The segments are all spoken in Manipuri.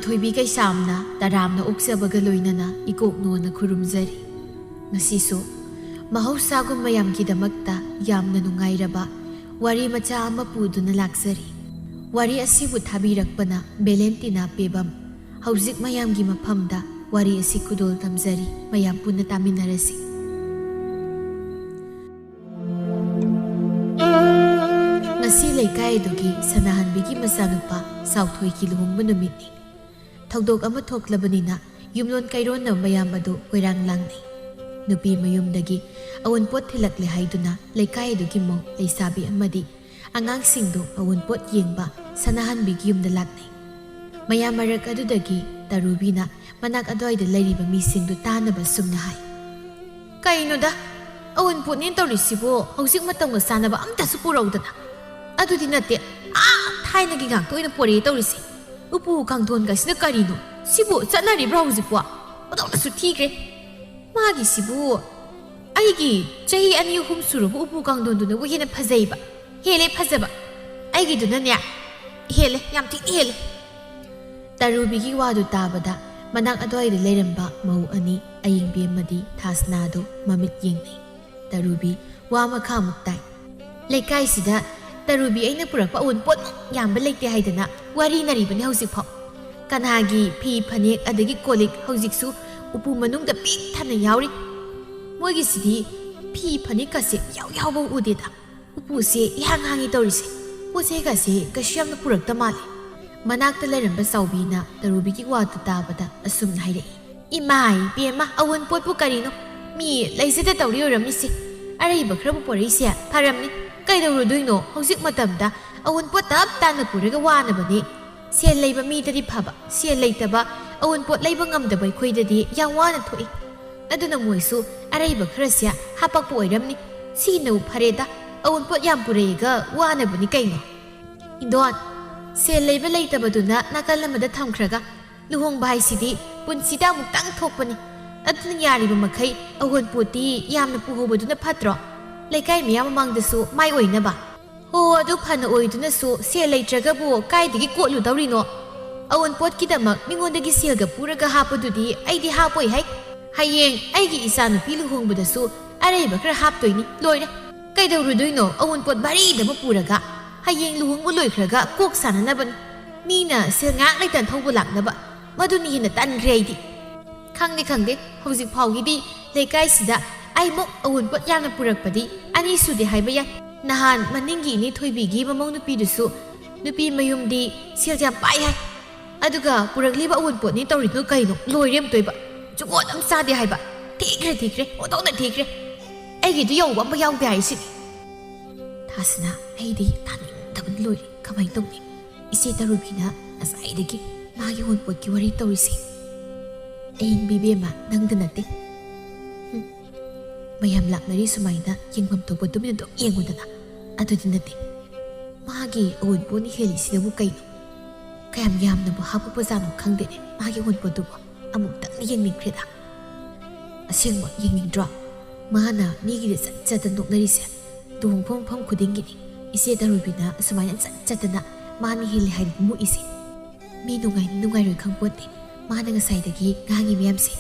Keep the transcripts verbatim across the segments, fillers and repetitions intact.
ꯊꯣꯏꯕꯤ ꯀꯩꯁꯥꯝꯅ ꯇꯔꯥꯝꯅ ꯑꯣꯛꯆꯕꯒ ꯂꯣꯏꯅꯅ ꯏꯀꯣꯛꯅꯣꯅ ꯈꯨꯔꯨꯝꯖꯔꯤ꯫ ꯉꯁꯤꯁꯨ ꯃꯍꯧꯁꯥꯒꯨꯝ ꯃꯌꯥꯝꯒꯤꯗꯃꯛꯇ ꯌꯥꯝꯅ ꯅꯨꯡꯉꯥꯏꯔꯕ ꯋꯥꯔꯤ ꯃꯆꯥ ꯑꯃ ꯄꯨꯗꯨꯅ ꯂꯥꯛꯆꯔꯤ꯫ ꯋꯥꯔꯤ ꯑꯁꯤꯕꯨ ꯊꯥꯕꯤꯔꯛꯄꯅ ꯚꯦꯂꯦꯟꯇꯤꯅꯥ ꯄꯦꯕꯝ꯫ ꯍꯧꯖꯤꯛ ꯃꯌꯥꯝꯒꯤ ꯃꯐꯝꯗ ꯋꯥꯔꯤ ꯑꯁꯤ ꯈꯨꯗꯣꯜ ꯇꯝꯖꯔꯤ, ꯃꯌꯥꯝ ꯄꯨꯟꯅ ꯇꯥꯃꯤꯟꯅꯔꯁꯤ꯫ ꯉꯁꯤ ꯂꯩꯀꯥꯏ ꯑꯗꯨꯒꯤ ꯁꯅꯥꯍꯟꯕꯤꯒꯤ ꯃꯆꯥꯅꯨꯄꯥ ꯁꯥꯎꯊꯣꯏꯒꯤ ꯂꯨꯍꯣꯡꯕ ꯅꯨꯃꯤꯠꯅꯤ꯫ ꯊꯧꯗꯣꯛ ꯑꯃ ꯊꯣꯛꯂꯕꯅꯤꯅ ꯌꯨꯝꯂꯣꯟ ꯀꯩꯔꯣꯟꯅꯕ ꯃꯌꯥꯝ ꯑꯗꯨ ꯀꯣꯏꯔꯥꯡ ꯂꯥꯡꯅꯩ꯫ ꯅꯨꯄꯤ ꯃꯌꯨꯝꯗꯒꯤ ꯑꯋꯨꯟꯄꯣꯠ ꯊꯤꯜꯂꯛꯂꯦ ꯍꯥꯏꯗꯨꯅ ꯂꯩꯀꯥꯏ ꯑꯗꯨꯒꯤ ꯃꯧ ꯂꯩꯁꯥꯕꯤ ꯑꯃꯗꯤ ꯑꯉꯥꯡꯁꯤꯡꯗꯨ ꯑꯋꯨꯟꯄꯣꯠ ꯌꯦꯡꯕ ꯁꯅꯥꯍꯟꯕꯤꯒꯤ ꯌꯨꯝꯗ ꯂꯥꯛꯅꯩ꯫ ꯃꯌꯥꯝ ꯃꯔꯛ ꯑꯗꯨꯗꯒꯤ ꯇꯔꯨꯕꯤꯅ ꯃꯅꯥꯛ ꯑꯗꯨꯋꯥꯏꯗ ꯂꯩꯔꯤꯕ ꯃꯤꯁꯤꯡꯗꯨ ꯇꯥꯅꯕ ꯑꯁꯨꯝꯅ ꯍꯥꯏ, "ꯀꯩꯅꯣꯗ, ꯑꯋꯨꯟꯄꯣꯠꯅꯦꯅ ꯇꯧꯔꯤꯁꯤꯕꯨ ꯍꯧꯖꯤꯛ ꯃꯇꯝꯒ ꯆꯥꯟꯅꯕ ꯑꯝꯇꯁꯨ ꯄꯨꯔꯧꯗꯅ? ꯑꯗꯨꯗꯤ ꯅꯠꯇꯦ, ꯑꯥ ꯊꯥꯏꯅꯒꯤ ꯉꯥꯛꯇ ꯑꯣꯏꯅ ꯄꯣꯔꯛꯑꯦ ꯇꯧꯔꯤꯁꯦ꯫ ꯎꯄꯨ ꯀꯥꯡꯊꯣꯟꯒꯁꯤꯅ ꯀꯔꯤꯅꯣ? ꯁꯤꯕꯨ ꯆꯠꯅꯔꯤꯕ꯭ꯔꯣ ꯍꯧꯖꯤꯛꯄꯣ? ꯑꯣꯟꯊꯣꯛꯅꯁꯨ ꯊꯤꯈ꯭ꯔꯦ꯫ ꯃꯥꯒꯤꯁꯤꯕꯨ ꯑꯩꯒꯤ ꯆꯍꯤ ꯑꯅꯤ ꯑꯍꯨꯝ ꯁꯨꯔꯕ ꯎꯄꯨ ꯀꯥꯡꯊꯣꯟꯗꯨꯅꯕꯨ ꯍꯦꯟꯅ ꯐꯖꯩꯕ, ꯍꯦꯜꯂꯦ ꯐꯖꯕ꯫ ꯑꯩꯒꯤꯗꯨꯅꯅꯦ ꯍꯦꯜꯂꯦ, ꯌꯥꯝ ꯊꯤꯅ ꯍꯦꯜꯂꯦ"꯫ ꯇꯔꯨꯕꯤꯒꯤ ꯋꯥꯗꯨ ꯇꯥꯕꯗ ꯃꯅꯥꯛ ꯑꯗꯨꯋꯥꯏꯗ ꯂꯩꯔꯝꯕ ꯃꯧ ꯑꯅꯤ, ꯑꯌꯤꯡꯕꯤ ꯑꯃꯗꯤ ꯊꯥꯁꯅꯥꯗꯨ ꯃꯃꯤꯠ ꯌꯦꯡꯅꯩ꯫ ꯇꯔꯨꯕꯤ ꯋꯥ ꯃꯈꯥꯃꯨꯛ ꯇꯥꯏ꯫ "ꯂꯩꯀꯥꯏꯁꯤꯗ ꯇꯔꯨꯕꯤ ꯑꯩꯅ ꯄꯨꯔꯛꯄ ꯑꯋꯨꯟꯄꯣꯠꯃꯨꯛ ꯌꯥꯝꯕ ꯂꯩꯇꯦ ꯍꯥꯏꯗꯅ ꯋꯥꯔꯤꯅꯔꯤꯕꯅꯤ ꯍꯧꯖꯤꯛꯐꯥꯎ꯫ ꯀꯅꯥꯒꯤ ꯐꯤ ꯐꯅꯦꯛ ꯑꯗꯒꯤ ꯀꯣꯜ ꯂꯤꯛ ꯍꯧꯖꯤꯛꯁꯨ ꯎꯄꯨ ꯃꯅꯨꯡꯗ ꯄꯤꯛ ꯊꯟꯅ ꯌꯥꯎꯔꯤ꯫ ꯃꯣꯏꯒꯤꯁꯤꯗꯤ ꯐꯤ ꯐꯅꯦꯛꯀꯁꯦ ꯌꯥꯎ ꯌꯥꯎꯕ ꯎꯗꯦꯗ꯫ ꯎꯄꯨꯁꯦ ꯏꯍꯥꯡ ꯍꯥꯡꯉꯤ ꯇꯧꯔꯤꯁꯦ꯫ ꯄꯣꯠ ꯆꯩꯒꯁꯦ ꯀꯩꯁꯨ ꯌꯥꯝꯅ ꯄꯨꯔꯛꯇ ꯃꯥꯜꯂꯦ"꯫ ꯃꯅꯥꯛꯇ ꯂꯩꯔꯝꯕ ꯆꯥꯎꯕꯤꯅ ꯇꯔꯨꯕꯤꯒꯤ ꯋꯥꯗꯨ ꯇꯥꯕꯗ ꯑꯁꯨꯝꯅ ꯍꯥꯏꯔꯛꯏ, "ꯏꯃꯥꯏ ꯏꯕꯦꯝꯃ, ꯑꯋꯨꯟꯄꯣꯠꯄꯨ ꯀꯔꯤꯅꯣ? ꯃꯤ ꯂꯩꯖꯗ ꯇꯧꯔꯤ ꯑꯣꯏꯔꯝꯅꯤꯁꯦ꯫ ꯑꯔꯩꯕ ꯈꯔꯕꯨ ꯄꯣꯔꯛꯏꯁꯦ ꯐꯔꯝꯅꯤ꯫ ꯀꯩꯗꯧꯔꯨꯗꯣꯏꯅꯣ? ꯍꯧꯖꯤꯛ ꯃꯇꯝꯗ ꯑꯋꯨꯟꯄꯣꯠ ꯇꯞ ꯇꯥꯅ ꯄꯨꯔꯒ ꯋꯥꯅꯕꯅꯦ꯫ ꯁꯦꯜ ꯂꯩꯕ ꯃꯤꯗꯗꯤ ꯐꯕ, ꯁꯦꯜ ꯂꯩꯇꯕ, ꯑꯋꯨꯟꯄꯣꯠ ꯂꯩꯕ ꯉꯝꯗꯕ ꯑꯩꯈꯣꯏꯗꯗꯤ ꯌꯥꯝ ꯋꯥꯅ ꯊꯣꯛꯏ꯫ ꯑꯗꯨꯅ ꯃꯣꯏꯁꯨ ꯑꯔꯩꯕ ꯈꯔꯁꯦ ꯍꯥꯄꯛꯄ ꯑꯣꯏꯔꯝꯅꯤ꯫ ꯁꯤꯅꯕꯨ ꯐꯔꯦꯗ, ꯑꯋꯨꯟꯄꯣꯠ ꯌꯥꯝ ꯄꯨꯔꯛꯏꯒ ꯋꯥꯅꯕꯅꯤ ꯀꯩꯅꯣ꯫ ꯏꯟꯗꯣꯟ, ꯁꯦꯜ ꯂꯩꯕ ꯂꯩꯇꯕꯗꯨꯅ ꯅꯥꯀꯜ ꯑꯃꯗ ꯊꯝꯈ꯭ꯔꯒ, ꯂꯨꯍꯣꯡꯕ ꯍꯥꯏꯁꯤꯗꯤ ꯄꯨꯟꯁꯤꯗ ꯑꯃꯨꯛꯇꯪ ꯊꯣꯛꯄꯅꯤ꯫ ꯑꯗꯨꯅ ꯌꯥꯔꯤꯕ ꯃꯈꯩ ꯑꯋꯨꯟꯄꯣꯠꯇꯤ ꯌꯥꯝꯅ ꯄꯨꯍꯧꯕꯗꯨꯅ ꯐꯠꯇ꯭ꯔꯣ? ꯂꯩꯀꯥꯏ ꯃꯤꯌꯥꯝ ꯃꯃꯥꯡꯗꯁꯨ ꯃꯥꯏ ꯑꯣꯏꯅꯕ꯫ ꯍꯣ, ꯑꯗꯨ ꯐꯅ ꯑꯣꯏꯗꯨꯅꯁꯨ ꯁꯦꯜ ꯂꯩꯇ꯭ꯔꯒꯕꯨ ꯀꯥꯏꯗꯒꯤ ꯀꯣꯠꯂꯨꯗꯧꯔꯤꯅꯣ? ꯑꯋꯨꯟꯄꯣꯠꯀꯤꯗꯃꯛ ꯃꯤꯉꯣꯟꯗꯒꯤ ꯁꯦꯜꯒ ꯄꯨꯔꯒ ꯍꯥꯞꯄꯗꯨꯗꯤ ꯑꯩꯗꯤ ꯍꯥꯞꯄꯣꯏ ꯍꯥꯏ꯫ ꯍꯌꯦꯡ ꯑꯩꯒꯤ ꯏꯆꯥꯅꯨꯄꯤ ꯂꯨꯍꯣꯡꯕꯗꯁꯨ ꯑꯔꯩꯕ ꯈꯔ ꯍꯥꯞꯇꯣꯏꯅꯤ, ꯂꯣꯏꯔꯦ꯫ ꯀꯩꯗꯧꯔꯨꯗꯣꯏꯅꯣ? ꯑꯋꯨꯟꯄꯣꯠ ꯚꯥꯔꯤꯗ ꯑꯃ ꯄꯨꯔꯒ ꯍꯌꯦꯡ ꯂꯨꯍꯣꯡꯕ ꯂꯣꯏꯈ꯭ꯔꯒ ꯀꯣꯛ ꯁꯥꯟꯅꯅꯕꯅꯤ꯫ ꯃꯤꯅ ꯁꯦꯜ ꯉꯥꯏꯍꯥꯛ ꯂꯩꯇꯅ ꯊꯧꯕ ꯂꯥꯛꯅꯕ, ꯃꯗꯨꯅ ꯍꯦꯟꯅ ꯇꯟꯈ꯭ꯔꯦ ꯑꯩꯗꯤ꯫ ꯈꯪꯗꯦ, ꯈꯪꯗꯦ, ꯍꯧꯖꯤꯛ ꯐꯥꯎꯒꯤꯗꯤ ꯂꯩꯀꯥꯏꯁꯤꯗ ꯑꯩꯃꯨꯛ ꯑꯋꯨꯟꯄꯣꯠ ꯌꯥꯝꯅ ꯄꯨꯔꯛꯄꯗꯤ ꯑꯅꯤ ꯁꯨꯗꯦ ꯍꯥꯏꯕ ꯌꯥꯏ꯫ ꯅꯍꯥꯟ ꯃꯅꯤꯡꯒꯤ ꯏꯅꯦ ꯊꯣꯏꯕꯤꯒꯤ ꯃꯃꯧ ꯅꯨꯄꯤꯗꯨꯁꯨ ꯅꯨꯄꯤ ꯃꯌꯨꯝꯗꯤ ꯁꯦꯜ ꯌꯥꯝ ꯄꯥꯏ ꯍꯥꯏ꯫ ꯑꯗꯨꯒ ꯄꯨꯔꯛꯂꯤꯕ ꯑꯋꯨꯟꯄꯣꯠꯅꯤ ꯇꯧꯔꯤꯗꯨ ꯀꯩꯅꯣ? ꯂꯣꯏꯔꯦ ꯑꯝꯇꯣꯏꯕ꯫ ꯖꯨꯒꯣꯠ ꯑꯃ ꯆꯥꯗꯦ ꯍꯥꯏꯕ꯫ ꯊꯤꯈ꯭ꯔꯦ, ꯊꯤꯈ꯭ꯔꯦ, ꯑꯣꯟꯊꯣꯛꯅ ꯊꯤꯈ꯭ꯔꯦ꯫ ꯑꯩꯒꯤꯗꯨ ꯌꯧꯕ ꯑꯝꯕ ꯌꯥꯎꯗꯦ ꯍꯥꯏꯁꯤꯅꯤ꯫ ꯊꯥꯁꯅꯥ, ꯑꯩꯗꯤ ꯇꯥꯅꯤꯡꯗꯕꯅ ꯂꯣꯏꯔꯦ꯫ ꯀꯃꯥꯏꯅ ꯇꯧꯅꯤ? ꯏꯆꯦ ꯇꯔꯨꯕꯤꯅ ꯉꯁꯥꯏꯗꯒꯤ ꯃꯥꯒꯤ ꯑꯋꯨꯟꯄꯣꯠꯀꯤ ꯋꯥꯔꯤ ꯇꯧꯔꯤꯁꯦ꯫ ꯑꯌꯤꯡꯕꯤ ꯏꯕꯦꯝꯃ, ꯅꯪꯗ ꯅꯠꯇꯦ꯫ ꯍꯨꯝ꯫ ꯃꯌꯥꯝ ꯂꯥꯛꯅꯔꯤ ꯁꯨꯃꯥꯏꯅ ꯌꯦꯡꯐꯝ ꯊꯣꯛꯄ ꯇꯨꯃꯤꯟꯅ ꯑꯗꯨꯝ ꯌꯦꯡꯉꯨꯗꯅ꯫ ꯑꯗꯨꯗꯤ ꯅꯠꯇꯦ꯫ ꯃꯥꯒꯤ ꯑꯋꯨꯟꯄꯣꯠꯅ ꯍꯦꯜꯂꯤꯁꯤꯅꯕꯨ ꯀꯩꯅꯣ? ꯀꯌꯥꯝ ꯌꯥꯝꯅꯕꯨ ꯍꯥꯞꯄꯛꯄꯖꯥꯠꯅꯣ ꯈꯪꯗꯦꯅꯦ, ꯃꯥꯒꯤ ꯑꯋꯨꯟꯄꯣꯠꯇꯨꯕꯨ꯫ ꯑꯃꯨꯛꯇꯪ ꯌꯦꯡꯅꯤꯡꯈ꯭ꯔꯦꯗ꯫ ꯑꯁꯦꯡꯕ ꯌꯦꯡꯅꯤꯡꯗ꯭ꯔꯣ? ꯃꯥꯅ ꯃꯤꯒꯤꯗ ꯆꯠ ꯆꯠꯇꯅ ꯅꯣꯛꯅꯔꯤꯁꯦ꯫ ꯂꯨꯍꯣꯡꯐꯝ ꯃꯐꯝ ꯈꯨꯗꯤꯡꯒꯤꯅꯤ ꯏꯆꯦ ꯇꯔꯨꯕꯤꯅ ꯑꯁꯨꯃꯥꯏꯅ ꯆꯠ ꯆꯠꯇꯅ ꯃꯥꯅ ꯍꯦꯜꯂꯤ ꯍꯥꯏꯗꯅ ꯃꯨꯛꯏꯁꯦ꯫ ꯃꯤ ꯅꯨꯡꯉꯥꯏꯅꯤ ꯅꯨꯡꯉꯥꯏꯔꯣꯏ ꯈꯪꯄꯣꯠꯇꯦ꯫ ꯃꯥꯅ ꯉꯁꯥꯏꯗꯒꯤ ꯉꯥꯡꯉꯤ ꯃꯌꯥꯝꯁꯦ꯫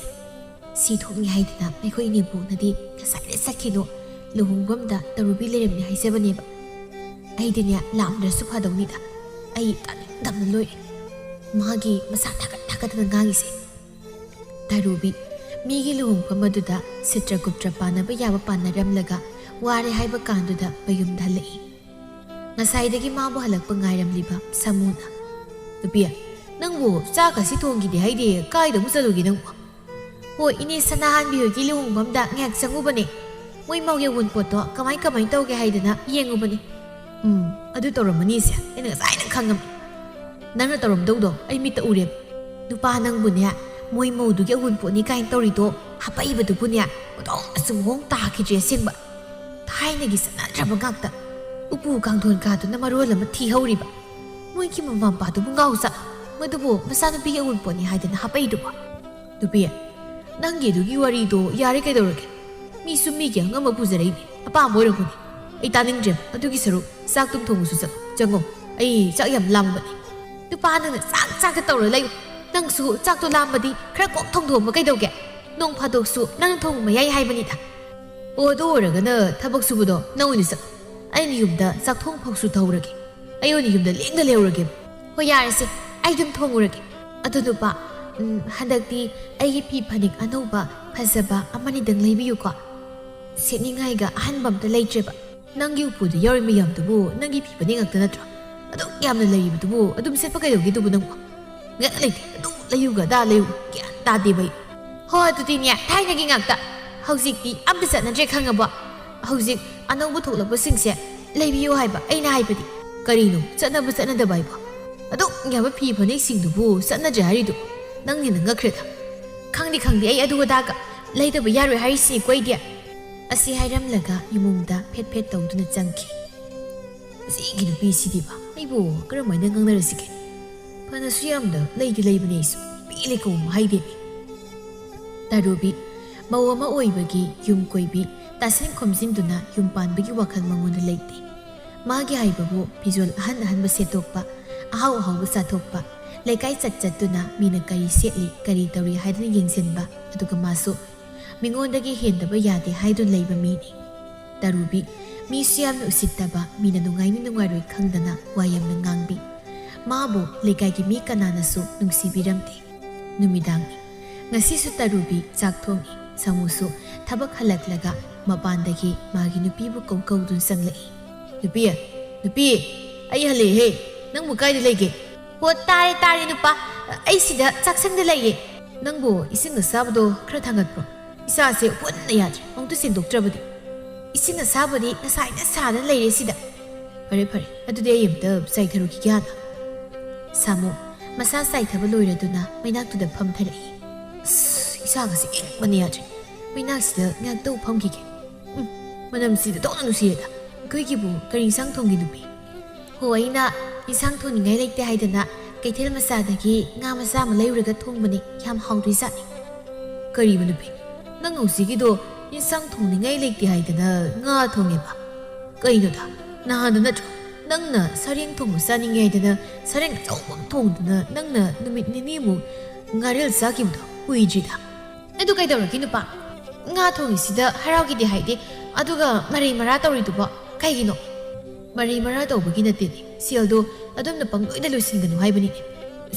ꯁꯤ ꯊꯣꯛꯅꯤ ꯍꯥꯏꯗꯅ ꯑꯩꯈꯣꯏ ꯏꯅꯦꯝꯕꯣꯛꯅꯗꯤ ꯉꯁꯥꯏꯗ ꯆꯠꯈꯤꯅꯨ, ꯂꯨꯍꯣꯡꯐꯝꯗ ꯇꯔꯨꯕꯤ ꯂꯩꯔꯝꯅꯤ ꯍꯥꯏꯖꯕꯅꯦꯕ꯫ ꯑꯩꯗꯤꯅꯦ, ꯂꯥꯛꯑꯝꯗ꯭ꯔꯁꯨ ꯐꯗꯧꯅꯤꯗ꯫ ꯑꯩ ꯇꯥꯅꯤꯡꯗꯕꯅ ꯂꯣꯏꯔꯦ꯫ ꯃꯥꯒꯤ ꯃꯁꯥ ꯊꯥꯒꯠ ꯊꯥꯒꯠꯇꯅ ꯉꯥꯡꯉꯤꯁꯦ꯫ ꯇꯔꯨꯕꯤ, ꯃꯤꯒꯤ ꯂꯨꯍꯣꯡꯐꯝ ꯑꯗꯨꯗ ꯁꯤꯇ꯭ꯔꯒꯨꯞꯇ꯭ꯔ ꯄꯥꯟꯅꯕ ꯌꯥꯕ ꯄꯥꯟꯅꯔꯝꯂꯒ ꯋꯥꯔꯦ ꯍꯥꯏꯕ ꯀꯥꯟꯗꯨꯗ ꯃꯌꯨꯝꯗ ꯍꯜꯂꯛꯏ꯫ ꯉꯁꯥꯏꯗꯒꯤ ꯃꯥꯕꯨ ꯍꯜꯂꯛꯄ ꯉꯥꯏꯔꯝꯂꯤꯕ ꯁꯥꯃꯨꯅ, "ꯅꯨꯄꯤ, ꯅꯪꯕꯨ ꯆꯥꯛꯀꯁꯤ ꯊꯣꯡꯈꯤꯗꯦ ꯍꯥꯏꯗꯦ, ꯀꯥꯏꯗ ꯑꯃꯨꯛ ꯆꯠꯂꯨꯒꯦ ꯅꯪꯕꯨ?" "ꯍꯣ, ꯏꯅꯦ ꯁꯅꯥꯍꯥꯟꯕꯤ ꯍꯣꯏꯒꯤ ꯂꯨꯍꯣꯡꯐꯝꯗ ꯉꯥꯏꯍꯥꯛ ꯆꯪꯉꯨꯕꯅꯦ꯫ ꯃꯣꯏ ꯃꯧꯒꯤ ꯑꯋꯨꯟꯄꯣꯠꯇꯣ ꯀꯃꯥꯏ ꯀꯃꯥꯏ ꯇꯧꯒꯦ ꯍꯥꯏꯗꯅ ꯌꯦꯡꯉꯨꯕꯅꯦ꯫" "ꯎꯝ, ꯑꯗꯨ ꯇꯧꯔꯝꯃꯅꯤꯁꯦ, ꯑꯩꯅ ꯉꯁꯥꯏꯅ ꯈꯪꯉꯝꯃꯤ꯫ ꯅꯪꯅ ꯇꯧꯔꯝꯗꯧꯗꯣ ꯑꯩ ꯃꯤꯠꯇ ꯎꯔꯦꯕ꯫ ꯅꯨꯄꯥ ꯅꯪꯕꯨꯅꯦ, ꯃꯣꯏ ꯃꯧꯗꯨꯒꯤ ꯑꯋꯨꯟꯄꯣꯠꯅꯤ ꯀꯥꯏꯅ ꯇꯧꯔꯤꯗꯣ ꯍꯥꯄꯛꯏꯕꯗꯨꯕꯨꯅꯦ, ꯑꯣꯟꯊꯣꯛꯅꯁꯨ ꯃꯑꯣꯡ ꯇꯥꯈꯤꯗ꯭ꯔꯦ ꯑꯁꯦꯡꯕ꯫ ꯊꯥꯏꯅꯒꯤ ꯆꯠꯅꯗ꯭ꯔꯕ ꯉꯥꯛꯇ꯫ ꯎꯄꯨ ꯀꯥꯡꯊꯣꯟ ꯀꯥꯗꯨꯅ ꯃꯔꯣꯜ ꯑꯃ ꯊꯤꯍꯧꯔꯤꯕ꯫ ꯃꯣꯏꯒꯤ ꯃꯃꯥ ꯃꯄꯥꯗꯨꯕꯨ ꯉꯥꯎꯖꯥꯠ꯫ ꯃꯗꯨꯕꯨ ꯃꯆꯥꯅꯨꯄꯤꯒꯤ ꯑꯋꯨꯟꯄꯣꯠꯅꯤ ꯍꯥꯏꯗꯅ ꯍꯥꯄꯛꯏꯗꯨꯕꯨ?" "ꯅꯨꯄꯤ, ꯅꯪꯒꯤ ꯑꯗꯨꯒꯤ ꯋꯥꯔꯤꯗꯣ ꯌꯥꯔꯦ ꯀꯩꯗꯧꯔꯒꯦ? ꯃꯤꯁꯨ ꯃꯤꯒꯤ ꯑꯉꯝꯕ ꯄꯨꯖꯔꯛꯏꯅꯤ, ꯑꯄꯥꯝꯕ ꯑꯣꯏꯔꯝꯒꯅꯤ꯫ ꯑꯩ ꯇꯥꯅꯤꯡꯗ꯭ꯔꯦ ꯑꯗꯨꯒꯤ ꯁꯔꯨꯛ꯫ ꯆꯥꯛꯇꯨꯝ ꯊꯣꯡꯉꯨꯁꯨ ꯆꯠꯂꯣ, ꯆꯪꯉꯣ꯫ ꯑꯩ ꯆꯥꯛ ꯌꯥꯝ ꯂꯥꯝꯕꯅꯤ꯫" ꯅꯨꯄꯥ ꯅꯪꯅ ꯆꯥꯛ ꯆꯥꯛꯇ ꯇꯧꯔ ꯂꯩꯌꯨ꯫ ꯅꯪꯁꯨ ꯆꯥꯛꯇꯣ ꯂꯥꯝꯕꯗꯤ ꯈꯔ ꯀꯣꯛ ꯊꯣꯡꯗꯣꯛꯑꯝꯕ ꯀꯩꯗꯧꯒꯦ? ꯅꯣꯡ ꯐꯥꯗꯣꯛꯁꯨ ꯅꯪ ꯊꯣꯡꯕ ꯃꯌꯥꯏ ꯍꯥꯏꯕꯅꯤꯗ꯫ ꯑꯣ, ꯑꯗꯨ ꯑꯣꯏꯔꯒꯅ ꯊꯕꯛ ꯁꯨꯕꯗꯣ ꯅꯪ ꯑꯣꯏꯅ ꯆꯠꯂꯣ꯫ ꯑꯩꯅ ꯌꯨꯝꯗ ꯆꯥꯛ ꯊꯣꯡ ꯐꯥꯎꯁꯨ ꯇꯧꯔꯒꯦ꯫ ꯑꯩ ꯑꯣꯏꯅ ꯌꯨꯝꯗ ꯂꯦꯡꯗ ꯂꯩꯍꯧꯔꯒꯦꯕ꯫ ꯍꯣꯏ, ꯌꯥꯔꯦꯁꯦ, ꯑꯩ ꯑꯗꯨꯝ ꯊꯣꯡꯉꯨꯔꯒꯦ꯫ ꯑꯗꯣ ꯅꯨꯄꯥ, ꯎꯝ, ꯍꯟꯗꯛꯇꯤ ꯑꯩꯒꯤ ꯐꯤ ꯐꯅꯦꯛ ꯑꯅꯧꯕ ꯐꯖꯕ ꯑꯃꯅꯤꯗꯪ ꯂꯩꯕꯤꯌꯨꯀꯣ꯫ ꯁꯦꯠꯅꯤꯡꯉꯥꯏꯒ ꯑꯍꯟꯕ ꯑꯝꯇ ꯂꯩꯇ꯭ꯔꯦꯕ꯫ ꯅꯪꯒꯤ ꯎꯄꯨꯗ ꯌꯥꯎꯔꯤ ꯃꯌꯥꯝꯗꯨꯕꯨ ꯅꯪꯒꯤ ꯐꯤ ꯐꯅꯦꯛ ꯉꯥꯛꯇ ꯅꯠꯇ꯭ꯔꯣ? ꯑꯗꯨꯛ ꯌꯥꯝꯅ ꯂꯩꯔꯤꯕꯗꯨꯕꯨ ꯑꯗꯨꯝ ꯁꯦꯠꯄ ꯀꯩꯗꯧꯒꯦ ꯑꯗꯨꯕꯨ ꯅꯪꯕꯨ? ꯉꯛ ꯂꯩꯇꯦ, ꯑꯗꯨ ꯂꯩꯌꯨꯒ ꯑꯗꯥ ꯂꯩꯌꯨ, ꯒ꯭ꯌꯥꯟ ꯇꯥꯗꯦꯕ ꯑꯩ꯫ ꯍꯣ, ꯑꯗꯨꯗꯤꯅꯦ, ꯊꯥꯏꯅꯒꯤ ꯉꯥꯛꯇ꯫ ꯍꯧꯖꯤꯛꯇꯤ ꯑꯝꯇ ꯆꯠꯅꯗ꯭ꯔꯦ, ꯈꯪꯉꯕꯣ? ꯍꯧꯖꯤꯛ ꯑꯅꯧꯕ ꯊꯣꯛꯂꯛꯄꯁꯤꯡꯁꯦ ꯂꯩꯕꯤꯌꯨ ꯍꯥꯏꯕ, ꯑꯩꯅ ꯍꯥꯏꯕꯗꯤ꯫ ꯀꯔꯤꯅꯣ ꯆꯠꯅꯕ ꯆꯠꯅꯗꯕ ꯍꯥꯏꯕꯣ? ꯑꯗꯨꯛ ꯌꯥꯝꯕ ꯐꯤ ꯐꯅꯦꯛꯁꯤꯡꯗꯨꯕꯨ ꯆꯠꯅꯗ꯭ꯔꯦ ꯍꯥꯏꯔꯤꯗꯨ? ꯅꯪꯅ ꯍꯦꯟꯅ ꯉꯛꯈ꯭ꯔꯦꯗ꯫ ꯈꯪꯗꯦ, ꯈꯪꯗꯦ, ꯑꯩ ꯑꯗꯨ ꯑꯗꯥꯒ ꯂꯩꯗꯕ ꯌꯥꯔꯣꯏ ꯍꯥꯏꯔꯤꯁꯤꯅꯤꯀꯣ ꯑꯩꯗꯤ꯫ ꯑꯁꯤ ꯍꯥꯏꯔꯝꯂꯒ ꯏꯃꯨꯡꯗ ꯐꯦꯠ ꯐꯦꯠ ꯇꯧꯗꯨꯅ ꯆꯪꯈꯤ꯫ ꯑꯁꯤꯒꯤ ꯅꯨꯄꯤꯁꯤꯗꯤꯕ, ꯑꯩꯕꯨ ꯀꯔꯝꯍꯥꯏꯅ ꯉꯥꯡꯅꯔꯁꯤꯒꯦ? ꯐꯅꯁꯨ ꯌꯥꯝꯅ ꯂꯩꯗꯤ ꯂꯩꯕꯅꯦ ꯑꯩꯁꯨ, ꯄꯦꯜꯂꯦ ꯀꯧꯕ ꯍꯥꯏꯗꯦꯅꯦ꯫ ꯇꯔꯨꯕꯤ, ꯃꯧ ꯑꯃ ꯑꯣꯏꯕꯒꯤ ꯌꯨꯝ ꯀꯣꯏꯕꯤ, ꯇꯥꯁꯤꯟ ꯈꯣꯝꯖꯤꯟꯗꯨꯅ ꯌꯨꯝ ꯄꯥꯟꯕꯒꯤ ꯋꯥꯈꯜ ꯃꯉꯣꯟꯗ ꯂꯩꯇꯦ꯫ ꯃꯥꯒꯤ ꯍꯥꯏꯕꯕꯨ ꯐꯤꯖꯣꯜ ꯑꯍꯟ ꯑꯍꯟꯕ ꯁꯦꯠꯇꯣꯛꯄ, ꯑꯍꯥꯎ ꯑꯍꯥꯎꯕ ꯆꯥꯊꯣꯛꯄ, ꯂꯩꯀꯥꯏ ꯆꯠ ꯆꯠꯇꯨꯅ ꯃꯤꯅ ꯀꯔꯤ ꯁꯦꯠꯂꯤ, ꯀꯔꯤ ꯇꯧꯔꯤ ꯍꯥꯏꯗꯨꯅ ꯌꯦꯡꯁꯤꯟꯕ, ꯑꯗꯨꯒ ꯃꯥꯁꯨ ꯃꯤꯉꯣꯟꯗꯒꯤ ꯍꯦꯟꯗꯕ ꯌꯥꯗꯦ ꯍꯥꯏꯗꯨꯅ ꯂꯩꯕ ꯃꯤꯅꯤ꯫ ꯇꯔꯨꯕꯤ, ꯃꯤꯁꯨ ꯌꯥꯝꯅ ꯎꯁꯤꯠꯇꯕ, ꯃꯤꯅ ꯅꯨꯡꯉꯥꯏꯅꯤ ꯅꯨꯡꯉꯥꯏꯔꯣꯏ ꯈꯪꯗꯅ ꯋꯥ ꯌꯥꯝꯅ ꯉꯥꯡꯕꯤ꯫ ꯃꯥꯕꯨ ꯂꯩꯀꯥꯏꯒꯤ ꯃꯤ ꯀꯅꯥꯅꯁꯨ ꯅꯨꯡꯁꯤꯕꯤꯔꯝꯗꯦ꯫ ꯅꯨꯃꯤꯗꯥꯡꯅꯤ꯫ ꯉꯁꯤꯁꯨ ꯇꯔꯨꯕꯤ ꯆꯥꯛ ꯊꯣꯡꯏ꯫ ꯁꯥꯃꯨꯁꯨ ꯊꯕꯛ ꯍꯜꯂꯛꯂꯒ ꯃꯄꯥꯟꯗꯒꯤ ꯃꯥꯒꯤ ꯅꯨꯄꯤꯕꯨ ꯀꯧ ꯀꯧꯗꯨꯅ ꯆꯪꯂꯛꯏ꯫ "ꯅꯨꯄꯤ, ꯅꯨꯄꯤ, ꯑꯩ ꯍꯜꯂꯛꯑꯦꯍꯦ꯫ ꯅꯪꯕꯨ ꯀꯥꯏꯗ ꯂꯩꯒꯦ?" "ꯍꯣ, ꯇꯥꯔꯦ, ꯇꯥꯔꯦ ꯅꯨꯄꯥ꯫ ꯑꯩ ꯁꯤꯗ ꯆꯥꯛꯁꯪꯗ ꯂꯩꯌꯦ꯫ ꯅꯪꯕꯨ ꯏꯁꯤꯡ ꯑꯁꯥꯕꯗꯣ ꯈꯔ ꯊꯥꯡꯒꯠꯄ꯭ꯔꯣ? ꯏꯁꯥꯁꯦ ꯍꯨꯟꯅ ꯌꯥꯗ꯭ꯔꯦ, ꯑꯃꯨꯛꯇ ꯁꯦꯡꯗꯣꯛꯇ꯭ꯔꯕꯗꯤ꯫ ꯏꯁꯤꯡ ꯑꯁꯥꯕꯗꯤ ꯉꯁꯥꯏꯅ ꯁꯥꯗꯅ ꯂꯩꯔꯦ ꯁꯤꯗ꯫" "ꯐꯔꯦ, ꯐꯔꯦ, ꯑꯗꯨꯗꯤ ꯑꯩ ꯑꯝꯇ ꯆꯥꯏꯊꯔꯨꯈꯤꯒꯦ ꯍꯥꯟꯅ꯫" ꯁꯥꯃꯨ ꯃꯁꯥ ꯆꯥꯏꯊꯕ ꯂꯣꯏꯔꯗꯨꯅ ꯃꯩꯅꯥꯛꯇꯨꯗ ꯐꯝꯊꯔꯛꯏ꯫ "ꯑꯁ, ꯏꯁꯥꯒꯁꯦ ꯏꯪꯕꯅ ꯌꯥꯗ꯭ꯔꯦ꯫ ꯃꯩꯅꯥꯛꯁꯤꯗ ꯉꯥꯏꯍꯥꯛꯇꯕꯨ ꯐꯝꯈꯤꯒꯦ꯫ ꯎꯝ, ꯃꯅꯝꯁꯤꯗꯤ ꯑꯣꯟꯊꯣꯛꯅ ꯅꯨꯡꯁꯤꯔꯦꯗ꯫ ꯑꯩꯈꯣꯏꯒꯤꯕꯨ ꯀꯔꯤ ꯏꯟꯁꯥꯡ ꯊꯣꯡꯒꯦ, ꯅꯨꯄꯤ?" "ꯍꯣ, ꯑꯩꯅ ꯏꯟꯁꯥꯡ ꯊꯣꯡꯅꯤꯡꯉꯥꯏ ꯂꯩꯇꯦ ꯍꯥꯏꯗꯅ ꯀꯩꯊꯦꯜ ꯃꯆꯥꯗꯒꯤ ꯉꯥ ꯃꯆꯥ ꯑꯃ ꯂꯩꯔꯨꯔꯒ ꯊꯣꯡꯕꯅꯦ꯫ ꯌꯥꯝ ꯍꯥꯎꯗꯣꯏꯖꯥꯠꯅꯤ꯫" "ꯀꯔꯤꯕ, ꯅꯨꯄꯤ? ꯅꯪ ꯍꯧꯖꯤꯛꯀꯤꯗꯣ ꯏꯟꯁꯥꯡ ꯊꯣꯡꯅꯤꯡꯉꯥꯏ ꯂꯩꯇꯦ ꯍꯥꯏꯗꯅ ꯉꯥ ꯊꯣꯡꯉꯦꯕ? ꯀꯩꯅꯣꯗ, ꯅꯍꯥꯟꯗꯣ ꯅꯠꯇ꯭ꯔꯣ?" ꯅꯪꯅ ꯁꯔꯦꯡ ꯊꯣꯡꯕ ꯆꯥꯅꯤꯡꯉꯦ ꯍꯥꯏꯗꯅ ꯁꯔꯦꯡ ꯑꯆꯧꯕ ꯑꯃ ꯊꯣꯡꯗꯅ ꯅꯪꯅ ꯅꯨꯃꯤꯠ ꯅꯤꯅꯤꯃꯨꯛ ꯉꯥꯔꯦꯜ ꯆꯥꯈꯤꯕꯗꯣ ꯀꯨꯏꯗ꯭ꯔꯤꯗ꯫ ꯑꯗꯨ ꯀꯩꯗꯧꯔꯒꯦ ꯅꯨꯄꯥ? ꯉꯥ ꯊꯣꯡꯉꯤꯁꯤꯗ ꯍꯔꯥꯎꯈꯤꯗꯦ ꯍꯥꯏꯗꯦ, ꯑꯗꯨꯒ ꯃꯔꯩ ꯃꯔꯥ ꯇꯧꯔꯤꯗꯨꯕꯣ ꯀꯩꯒꯤꯅꯣ? ꯃꯔꯩ ꯃꯔꯥ ꯇꯧꯕꯒꯤ ꯅꯠꯇꯦꯅꯦ, ꯁꯦꯜꯗꯣ ꯑꯗꯨꯝꯅ ꯄꯪꯂꯣꯏꯗ ꯂꯣꯏꯁꯤꯟꯒꯅꯨ ꯍꯥꯏꯕꯅꯤꯅꯦ꯫